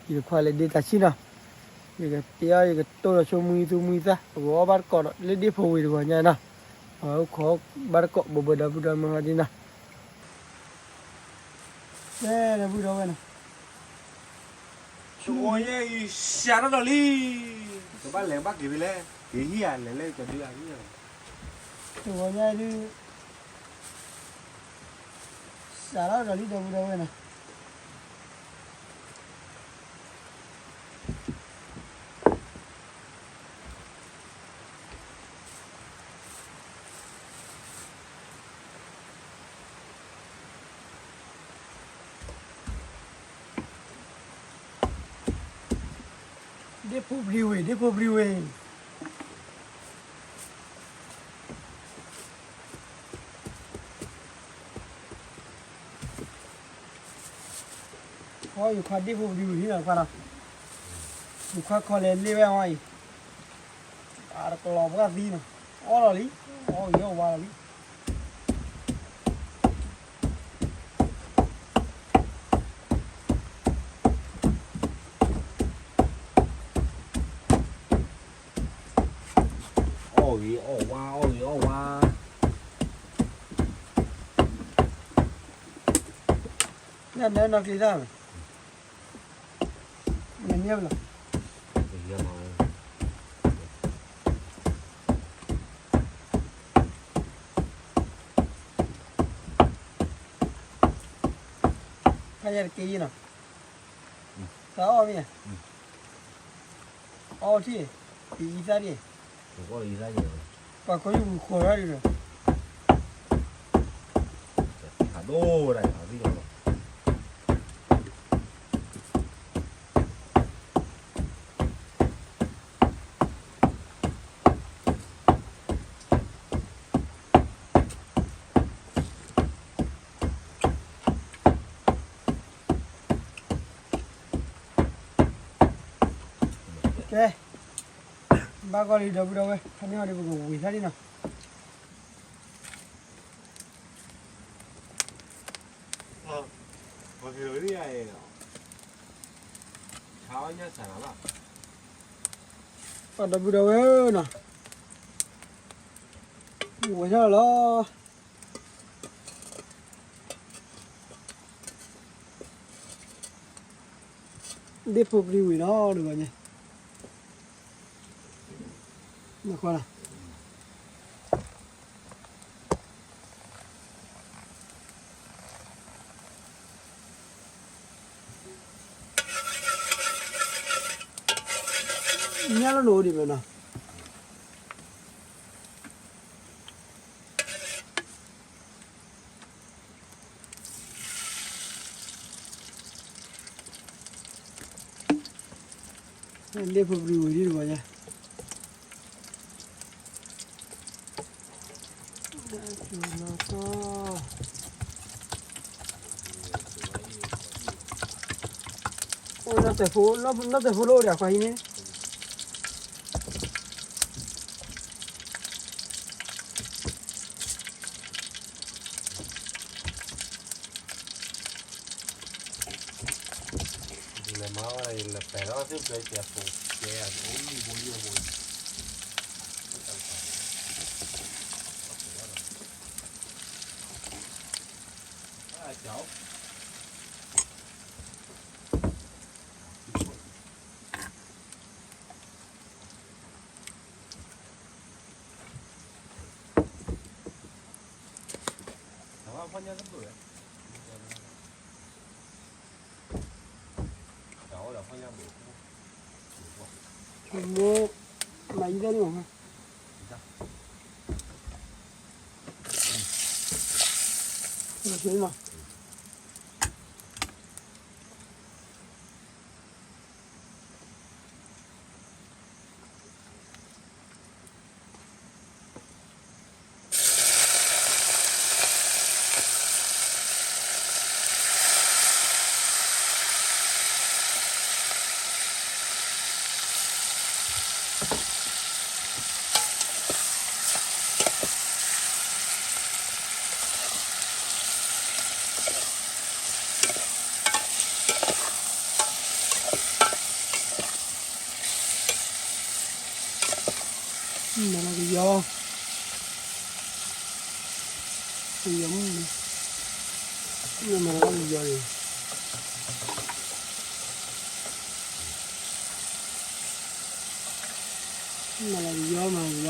ယတခွါလဲၤဒ့တၢ်ဆံၣ်နီၤ, ယကတဲအီၤ ယကတိၢ်လီၤဆိမူအံၤသူမူအံၤသၣ် ပကအီၣ်ဘၣ်တကိးဒီး လၢဒ့ၣ်ဖိဝံၤတဂီၤညါနီၤ, အဝဲအိၣ်ခိးဘၣ်တကိးဘိဘဲဒီပုၢ်ဒီဝဲၢ်ဖါတံၢ်နီၤ ကဲ ဒီပုၢ်ဒီဝဲၢ်နီၤ, တဂီၤညါအံၤ စးထီၣ်ဒီးလံ, ကဘၣ်လဲၤဘၣ်က့ၤဖဲလဲၣ်, က့ၤဟံၣ်ဧါ လဲၤလၢကဒုဧါ, တဂီၤညါဒုး စးထီၣ်ဒီးလံ ဒီပုၢ်ဒီဝဲၢ်နီၤ ဒ့ၣ်ဖိပြံဝ့ၢ် ဒ့ၣ်ဖိပြံဝ့ၢ်, ခီယခွါဒ့ၣ်ဖိပြံဝ့ၢ်လံနီၤ ခွါနီၤ, ယခွါခီလဲၤလ့ဝဲအီၤအံၤ, အတကလီၤပှၢ်သံနီၤ, အီၣ်လီၤလံ, အီၣ်ယီၣ်ဝါလီၤလံ. တၢ်ဒၢနီၢ်ကျ့သၣ်မး, နမ့ၢ်ဘၣ်လီၤ. ခါယၤတက့ၢ်နီၤ, တၢ်အီၣ်မ့ၢ်ဧါ, အီၣ်ထံၣ်, အံသၣ်ဒံၣ်, ပှၤခိၣ်ယုၢ်ပူၤဃိးရၣ်ဒံးဒီး ဖးဒိၣ်ဝဲဒၣ်အံၤလီၤ. ကဲ, ဘၣ်ကီလံဒီပုၢ်ဒီဝဲၢ်, ခါန့ၣ်အီၤဒီးပကဝံၤသၣ်လံနီၤ. ပှၤဒီပုၢ်ဒီဝဲၢ်နီၤ, ဝဲၢ်ထီၣ်လီၤ. ဒ့ၣ်ဖိပရံဝံၤနီၤ တဂီၤညါ, နကွၢ်လီၤ. ညၣ်လၢနအိၣ်ဒံးမ့ၢ်နီၤ. ဒ့ၣ်ဖိပရံဝံၤဒံးတဂီၤညါ. အိၣ်နီၢ်တၢ်ဖိ, နီၢ်တၢ်ဖိလၢအိၣ်ဒီးအခွါဟံးန့ၣ်. မ့ၢ်မၤယံၤဒၣ်န့ၣ်မး, မၤသ့မး. မၤလီၤကယီ, ကယီမုၢ်, မၤလီၤကယီန့ၣ်, မၤလီၤကယီ မၤလီၤကယီ.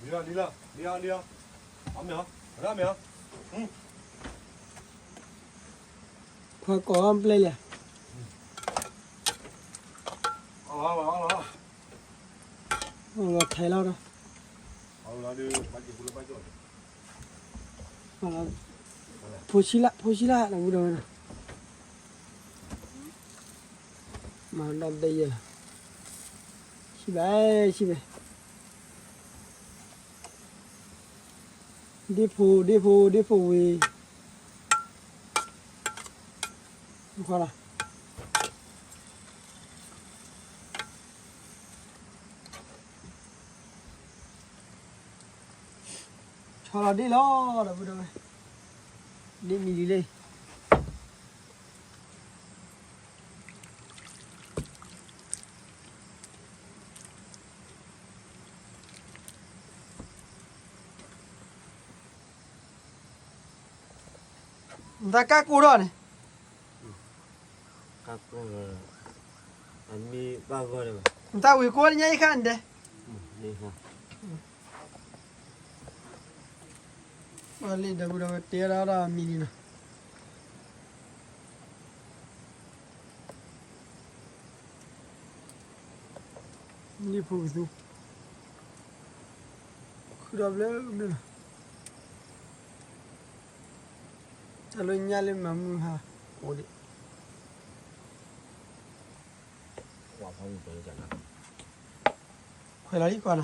လံလီၤ လံလီၤ လံလီၤ အီၣ်မ့ၤအီၤ ရၣ်မ့ၤအီၤ. ခွါကိးအီၣ်ပျဲၢ်လံ, အီၣ်လီၤ အီၣ်လီၤ ထဲလီၤဒီး ဖိဆံးလၢ ဖိဆံးလၢ ဒီပုၢ်ဒီဝဲၢ်နီၤ, မၤဒၣ်ဘဲယဲၢ်လီၤ, ဆံးဘၣ် ဆံးဘၣ်. ဒ့ၣ်ဖိ ဒ့ၣ်ဖိ ဒ့ၣ်ဖိဝံၤ, နကွၢ်လီၤ, ဆီလီၤဒ့ၣ်လီၤ ဒီပုၢ်ဒီဝဲၢ်, ဒ့ၣ်မံၤလံလံ. နတၢ်ကၢ်ကိၢ်ထီၣ်န့ၣ်, နတၢ်ဝံၤကိးညါအံၤခါန့ၣ်ဒဲး, လၢဒီပုၢ်ဒီဝဲၢ်တဲဒၣ်ဒီးမံၤလံနီၤ. ဒ့ၣ်ဖိကသူ, ခုဒီဘျၢမ့ၢ်လီၤ, တၢ်လၢညါလၢမၤမုၢ်ဟါ, အိၣ်ဒံး, ခွဲးလီၤလံကွၢ်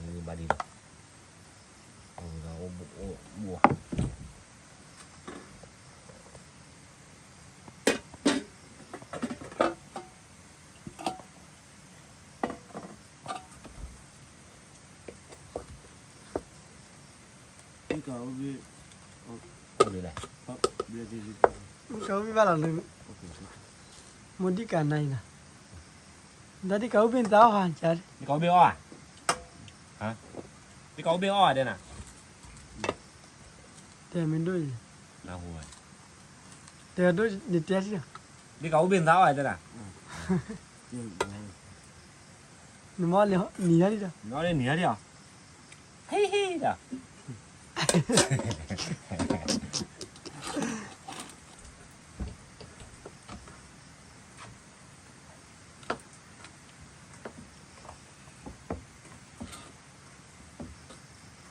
နီၤ. ဘၣ်ဒံးလီၤ, အိၣ်ဘိၣ်, ကအိၣ်ဘၣ်လီၤလၢ, မိၢ်ဒံးကနၤအံၤနီၤ, ဒ်ကအိၣ်ဘ့ၣ်နသးအီၣ်ဟါ, ဒ်ကအိၣ်ဘ့ၣ်အီၣ်ဧါ, ဒ်ကအိၣ်ဘ့ၣ်အီၣ်ဧါဒဲးနၤ, တဲမ့ၢ်ဒိၣ်အံၤ, တဲဒိၣ်န့ၣ်တဲထံၣ်လီၤ, ဒ်ကအိၣ်ဘ့ၣ်နသးအီၣ်ဧါတဲနၤ, နမ့ၢ်နံၤဟါဒံးဒီး, နမ့ၢ်နံၤဟါဒံးအီၤ, ဟ့ၣ်ဟ့ၣ်ဒီး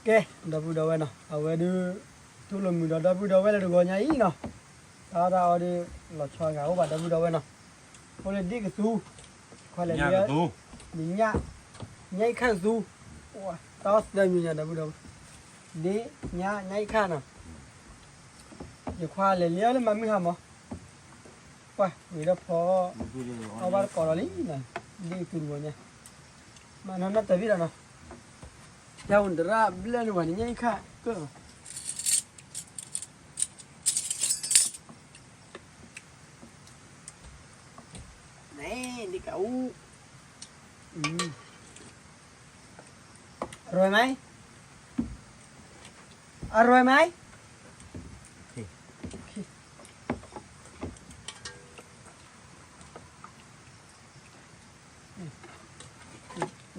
ကဲ, ဒီပုၢ်ဒီဝဲၢ်နီၤ, အဝဲဒုး ထူလီၤမုာ်ဒီးဒီပုၢ်ဒီဝဲၢ်လၢတဂီၤညါအံၤနီၤ, တၢ်အီၣ်တၢ်အီဒီး လီၤဆီဂာ်အိၣ်ဘၣ်ဒီပုၢ်ဒီဝဲၢ်နီၤ, ဖိလၢဒ့ၣ်ကသူ, ခွါလဲၤလၢ, ညၣ်, ညၣ်အံၤခါကသူ, တၢ်အီၣ်သၢမံၤညါဒီပုၢ်ဒီဝဲၢ်, ဒ့ၣ်, ညၣ်, ညၣ်အံၤခါနီၤ, ယခွါလဲၤလၢလၢမၤမုၢ်ဟါမး ပှၤဝံၤဒီးဖီ, အီၣ်ဘၣ်တကိးလီၤလံ, ဒ့ၣ်ကသူတဂီၤညါ, မၤနီၢ်နီၢ်တၢ်ဘံၣ်ဒီးနီၤ, ယဝံၤတရၣ်ဘျဲၣ်န့ၣ်ဝဲန့ၣ်ညါအံၤခါကၢၢ်, န့ၣ်ဒ်ကအိၣ်, อร่อยไหม อร่อยไหม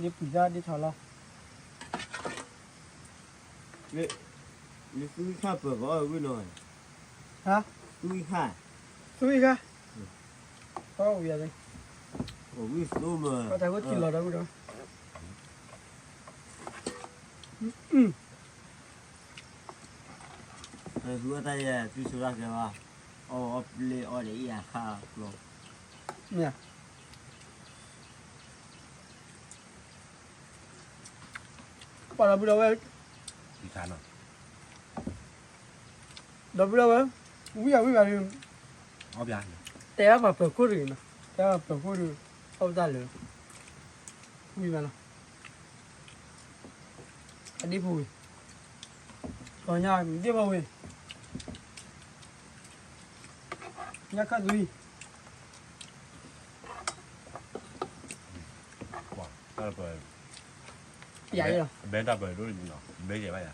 ဒ်ပှံၤတၢ်ဒ်ထီၣ်လီၤ, လၢသူၣ်ဝံၣ်ခါပၢၢ်ကီးဝံၣ်နီၤ, ဟါ, သူၣ်ဝံၣ်ခါ, သူၣ်ဝံၣ်ခါ, အဝံၣ်အဝံၣ်, အဝံၣ်သိမး, ပှၤတၢ်ဝဲထံၣ်လီၤဒီပုၢ်ဒီဝဲၢ်, ဟူအတၢ်ယဲၢ် သုဆိရၣ်ကဲဘၣ်, အီၣ်အီၣ်ပျဲၢ်အီၣ်ဒီးအံၤအခါကျီ, မ့ၢ်ဧါ, ပှၤဒီပုၢ်ဒီဝဲၢ်, ဒီပုၢ်ဒီဝဲၢ်, ဝံၣ်အဝံၣ်ဘၣ်ဒီး, တဲဘၣ်ပှၤပၢၤခိၣ်တဂ့ၤနီၤ, တဲဘၣ်ပၢၤခိၣ်ဒီး, အီၣ်ပတၢ်လၢာ်, ဝံၣ်ဘၣ်နီၤ, အဒ့ၣ်ဖိဝံၤ, ကီညါဒ့ၣ်ဖိဝံၤ, ညါခါသွံ, တၢ်ပၢ, ယၤလီၤ, ဘဲတၢ်ပၢဒိၣ်န့ၣ်နီၤ, ဘဲယဲၢ်ဘၣ်ယၤ,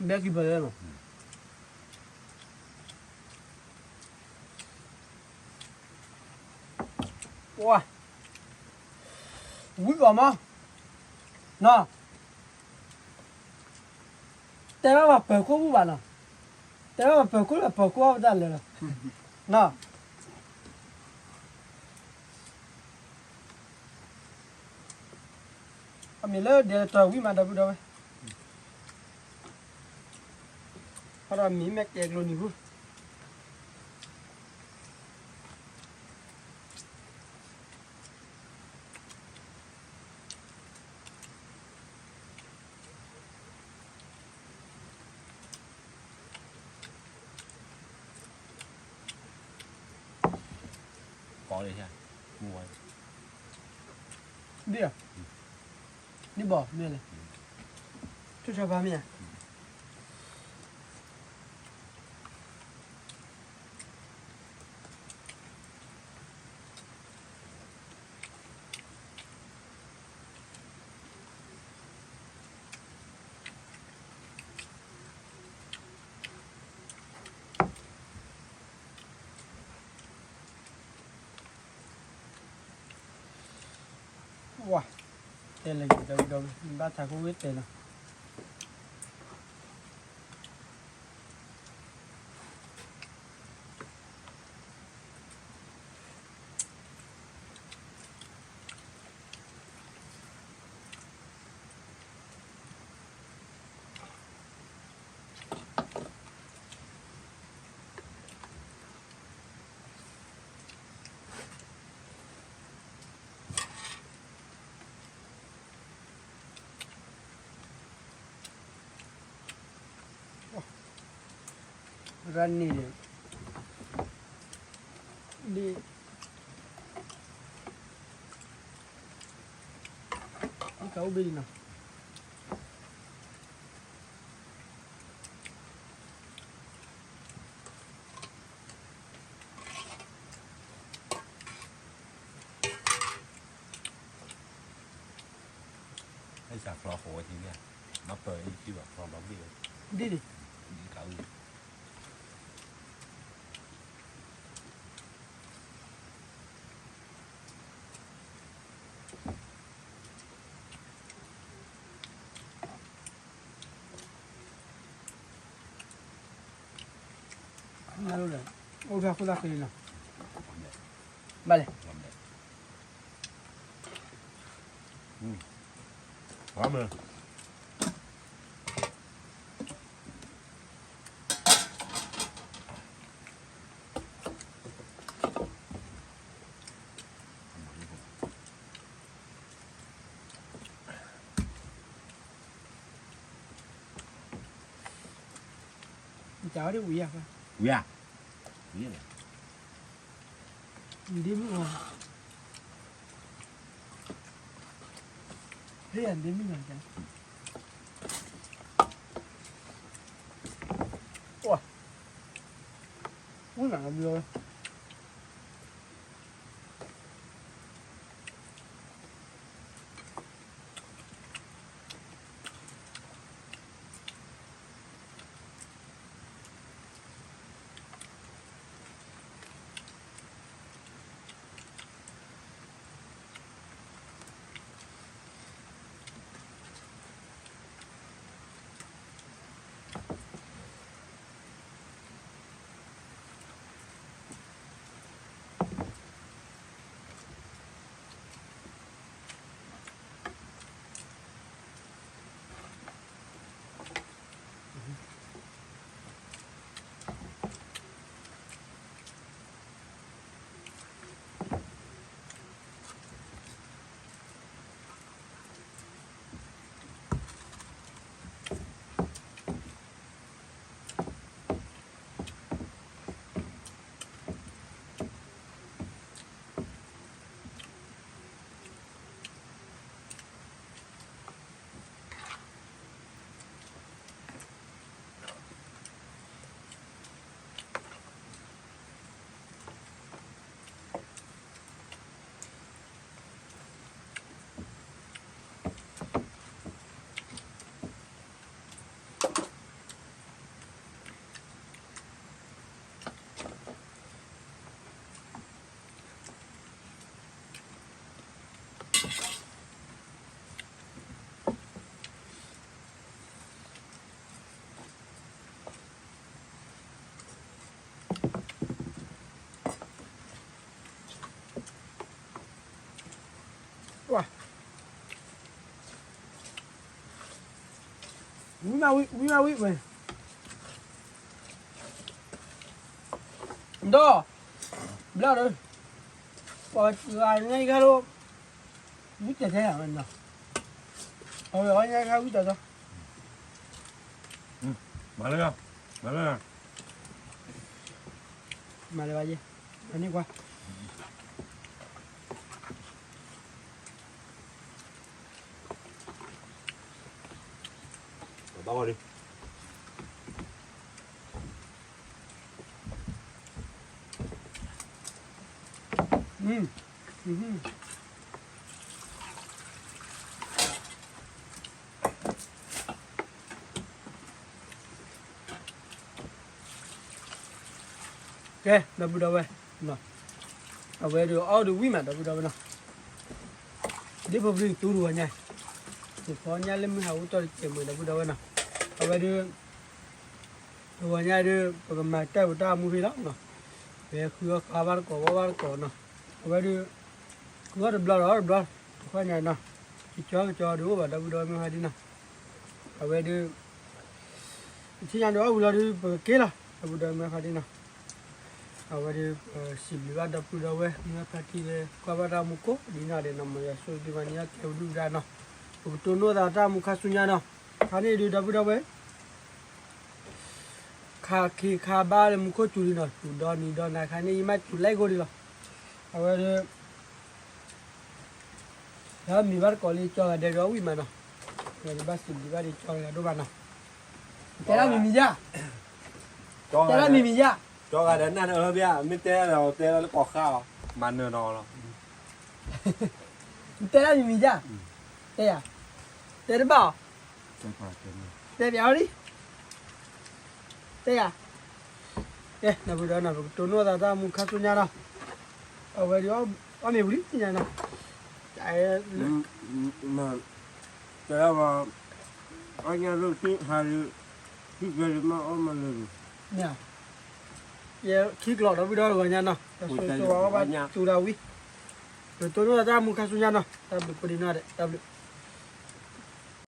ဘဲကံၤပၢလၢနီၤ, ပှၤ, ဝံၣ်ကီးမး, နီၤ, တဲဘၣ်ပှၤပၢၤခိၣ်ဘူၣ်ဘၣ်နီၤ, တဲဘၣ်ပှၤပၢၤခိၣ်လၢပၢၤခိၣ်အီၣ်ပတၢ်လၢာ်လီၤ, နီၤ, အမ့ၢ်လၢဒဲးတၢ်ဝံၣ်မးဒီပုၢ်ဒီဝဲၢ်, အဒီးမ့ၢ်မဲာ်ကဲကျိနံၤဟူ အ ပီလၢ, မ့ၢ်ဧါ, ဒ်ဘီမ့ၢ်လဲၣ်, ထူၣ်ထီၣ်ဖးမ့ၢ်ဧါ. ဝါ, တဲလၢယတဝံၤဒီး ဘၣ်ထးခိၣ်ဝဲတဲလီၤ. ရၣ်န့ၣ်, ဒ်, ဒ်ကအိၣ်ဘ့ၣ်နီၤ. အစးဖျီဃိးဝဲထံန့ၣ်, မ့ၢ်ပၢၤအံၤထံဘၣ်ဖျီလီၤဘ့ၣ်ဝဲ, ဒ်န့ၣ်, ဒ်ကအိၣ် အိၣ်ထီၣ်ခိၣ်သၣ်ဃ့လီၤ, ဘၣ်လဲၣ်. ဝံၤဧါ, ဝံၤဧါ, ဒ်မုၢ်, ဟ့ၣ်ယၤဒ်မုၢ်နၤ, ဝါ, မုၢ်နၤဘျီ ဝံၤမးဝံၤ ဝံၤမးဝံၤဝဲ, ဒီး ဘျီဒီး ပှၤဂၤညါအံၤခါလီၤ, ဝံၤတဲာ်တဲာ်ယၤဝဲနီၤ, အဝဲအီၤညါခါဝံၤတဲာ်တဲာ်, မၤလၢ, မၤလၢ, မၤလၢဘၣ်ယဲ, အန့ၣ်ကွၢ်, အီၣ်လံ ကဲ ဒီပုၢ်ဒီဝဲၢ်, အဝဲဒုးအီၣ်ဒုးဝံၣ်မး ဒီပုၢ်ဒီဝဲၢ်နီၤ, ဒ်ဖိပဒုးသူတဂီၤညါ, ယဖီညါလၢမုၢ်ဟးဝူတၢ်တစဲးမုာ် ဒီပုၢ်ဒီဝဲၢ်နီၤ, အဝဲဒုး တဂီၤညါဒုး ပကမၤတၢ်ပတၢ်မူဖဲလီၤနီၤ, ပဟဲဃုအီၣ်ဃာ်ဘၣ်တကိး ဝီဘၣ်တကိးနီၤ, အဝဲဒုး ဃုအီၣ်တဘျီဒီးတဘျီ, တခီညါနီၤ, ကကၠီကကၠီဒုးအိၣ်ဘၣ် ဒီပုၢ်ဒီဝဲၢ်မ့ၢ်ဖါဒံနီၤ, အဝဲဒုး ပထံၣ်ညါဒုးအီၣ်ဝံၤလီၤဒုး ပကက့ၤလီၤ ဒီပုၢ်ဒီဝဲၢ်မ့ၢ်ဖါဒံနီၤ, အဝဲဒုး ပစံးဘျုးဘၣ်ဒီပုၢ်ဒီဝဲၢ်မ့ၢ်ဖါဒံလၢ ကွၢ်ဘၣ်တၢ်မူခိၣ်ဒ်နီၢ်ဒဲးနီၤ မ်ယွၤဆိၣ်ဂ့ၤသုမၤန့ၢ်အီၣ်ကဲဝံဒုၣ်ဝဒါနီၤ, ပကတိၢ်နီၣ်သးတၢ်မူခါဆူညါနီၤ, ခါန့ၣ်ဒုး ဒီပုၢ်ဒီဝဲၢ် ခါခ့ခါဘါလၢမူခိၣ်စူၤလံနီၤ, စူၤဒီနံၤဒီနၤ ခါန့ၣ် ယမ့ၢ်စူၤလဲၣ်ကိၢ်ဒံးလီၤ, အဝဲဒုး ဒီးမံၤဘၣ်တကိးလၢကၠီဂၤဒဲးဒီးဝံၣ်မးနီၤ, ဝဲဒုးဘၣ်စံးဘျုးဘၣ်ဒုးကၠီဂၤဒိၣ်မးနီၤ, တဲဒၣ်မံၤမံၤယါ, တဲဒၣ်မံၤမံၤယါ, ကၠီဂၤဒဲးနၢ်နၢ်ဘၣ် မ့ၢ်တဲဒၣ်ဒီးတဲဒၣ်လၢကီၢ်ဃါအီၤ, မၤနၢၤနီၤလီၤ, တဲဒၣ်မံၤမံၤယါ, တဲယၤ, တဲတဘၣ်အီၤ, တဲပျးအီၤလံ တဲယၤ, ကဲ ဒီပုၢ်ဒီဝဲၢ်နီၤ ပကတိၢ်နီၣ်သးတၢ်မူခါဆူညါနီၤ, အဝဲဒုး အီၣ်မ့ၤဝံၤလံညါနီၤ, တဲဒၣ်, အီၣ်ညါလၢဟါလၢ ခံကလီၤမ့ၢ်အီၣ်မးလၢာ်, ယခံကလီၤ ဒီပုၢ်ဒီဝဲၢ်ဂီၤညါနီၤ, တၢ်ဆိၣ်ဂ့ၤဆိၣ်ဝါအီၣ်ဘၣ်သူတၢ်ဝံၤ, ပကတိၢ်နီၣ်သးတၢ်မူခါဆူညါနီၤ, တၢ်ဘျုးဖိဒံးနီၤဒဲး တၢ်ဘျုး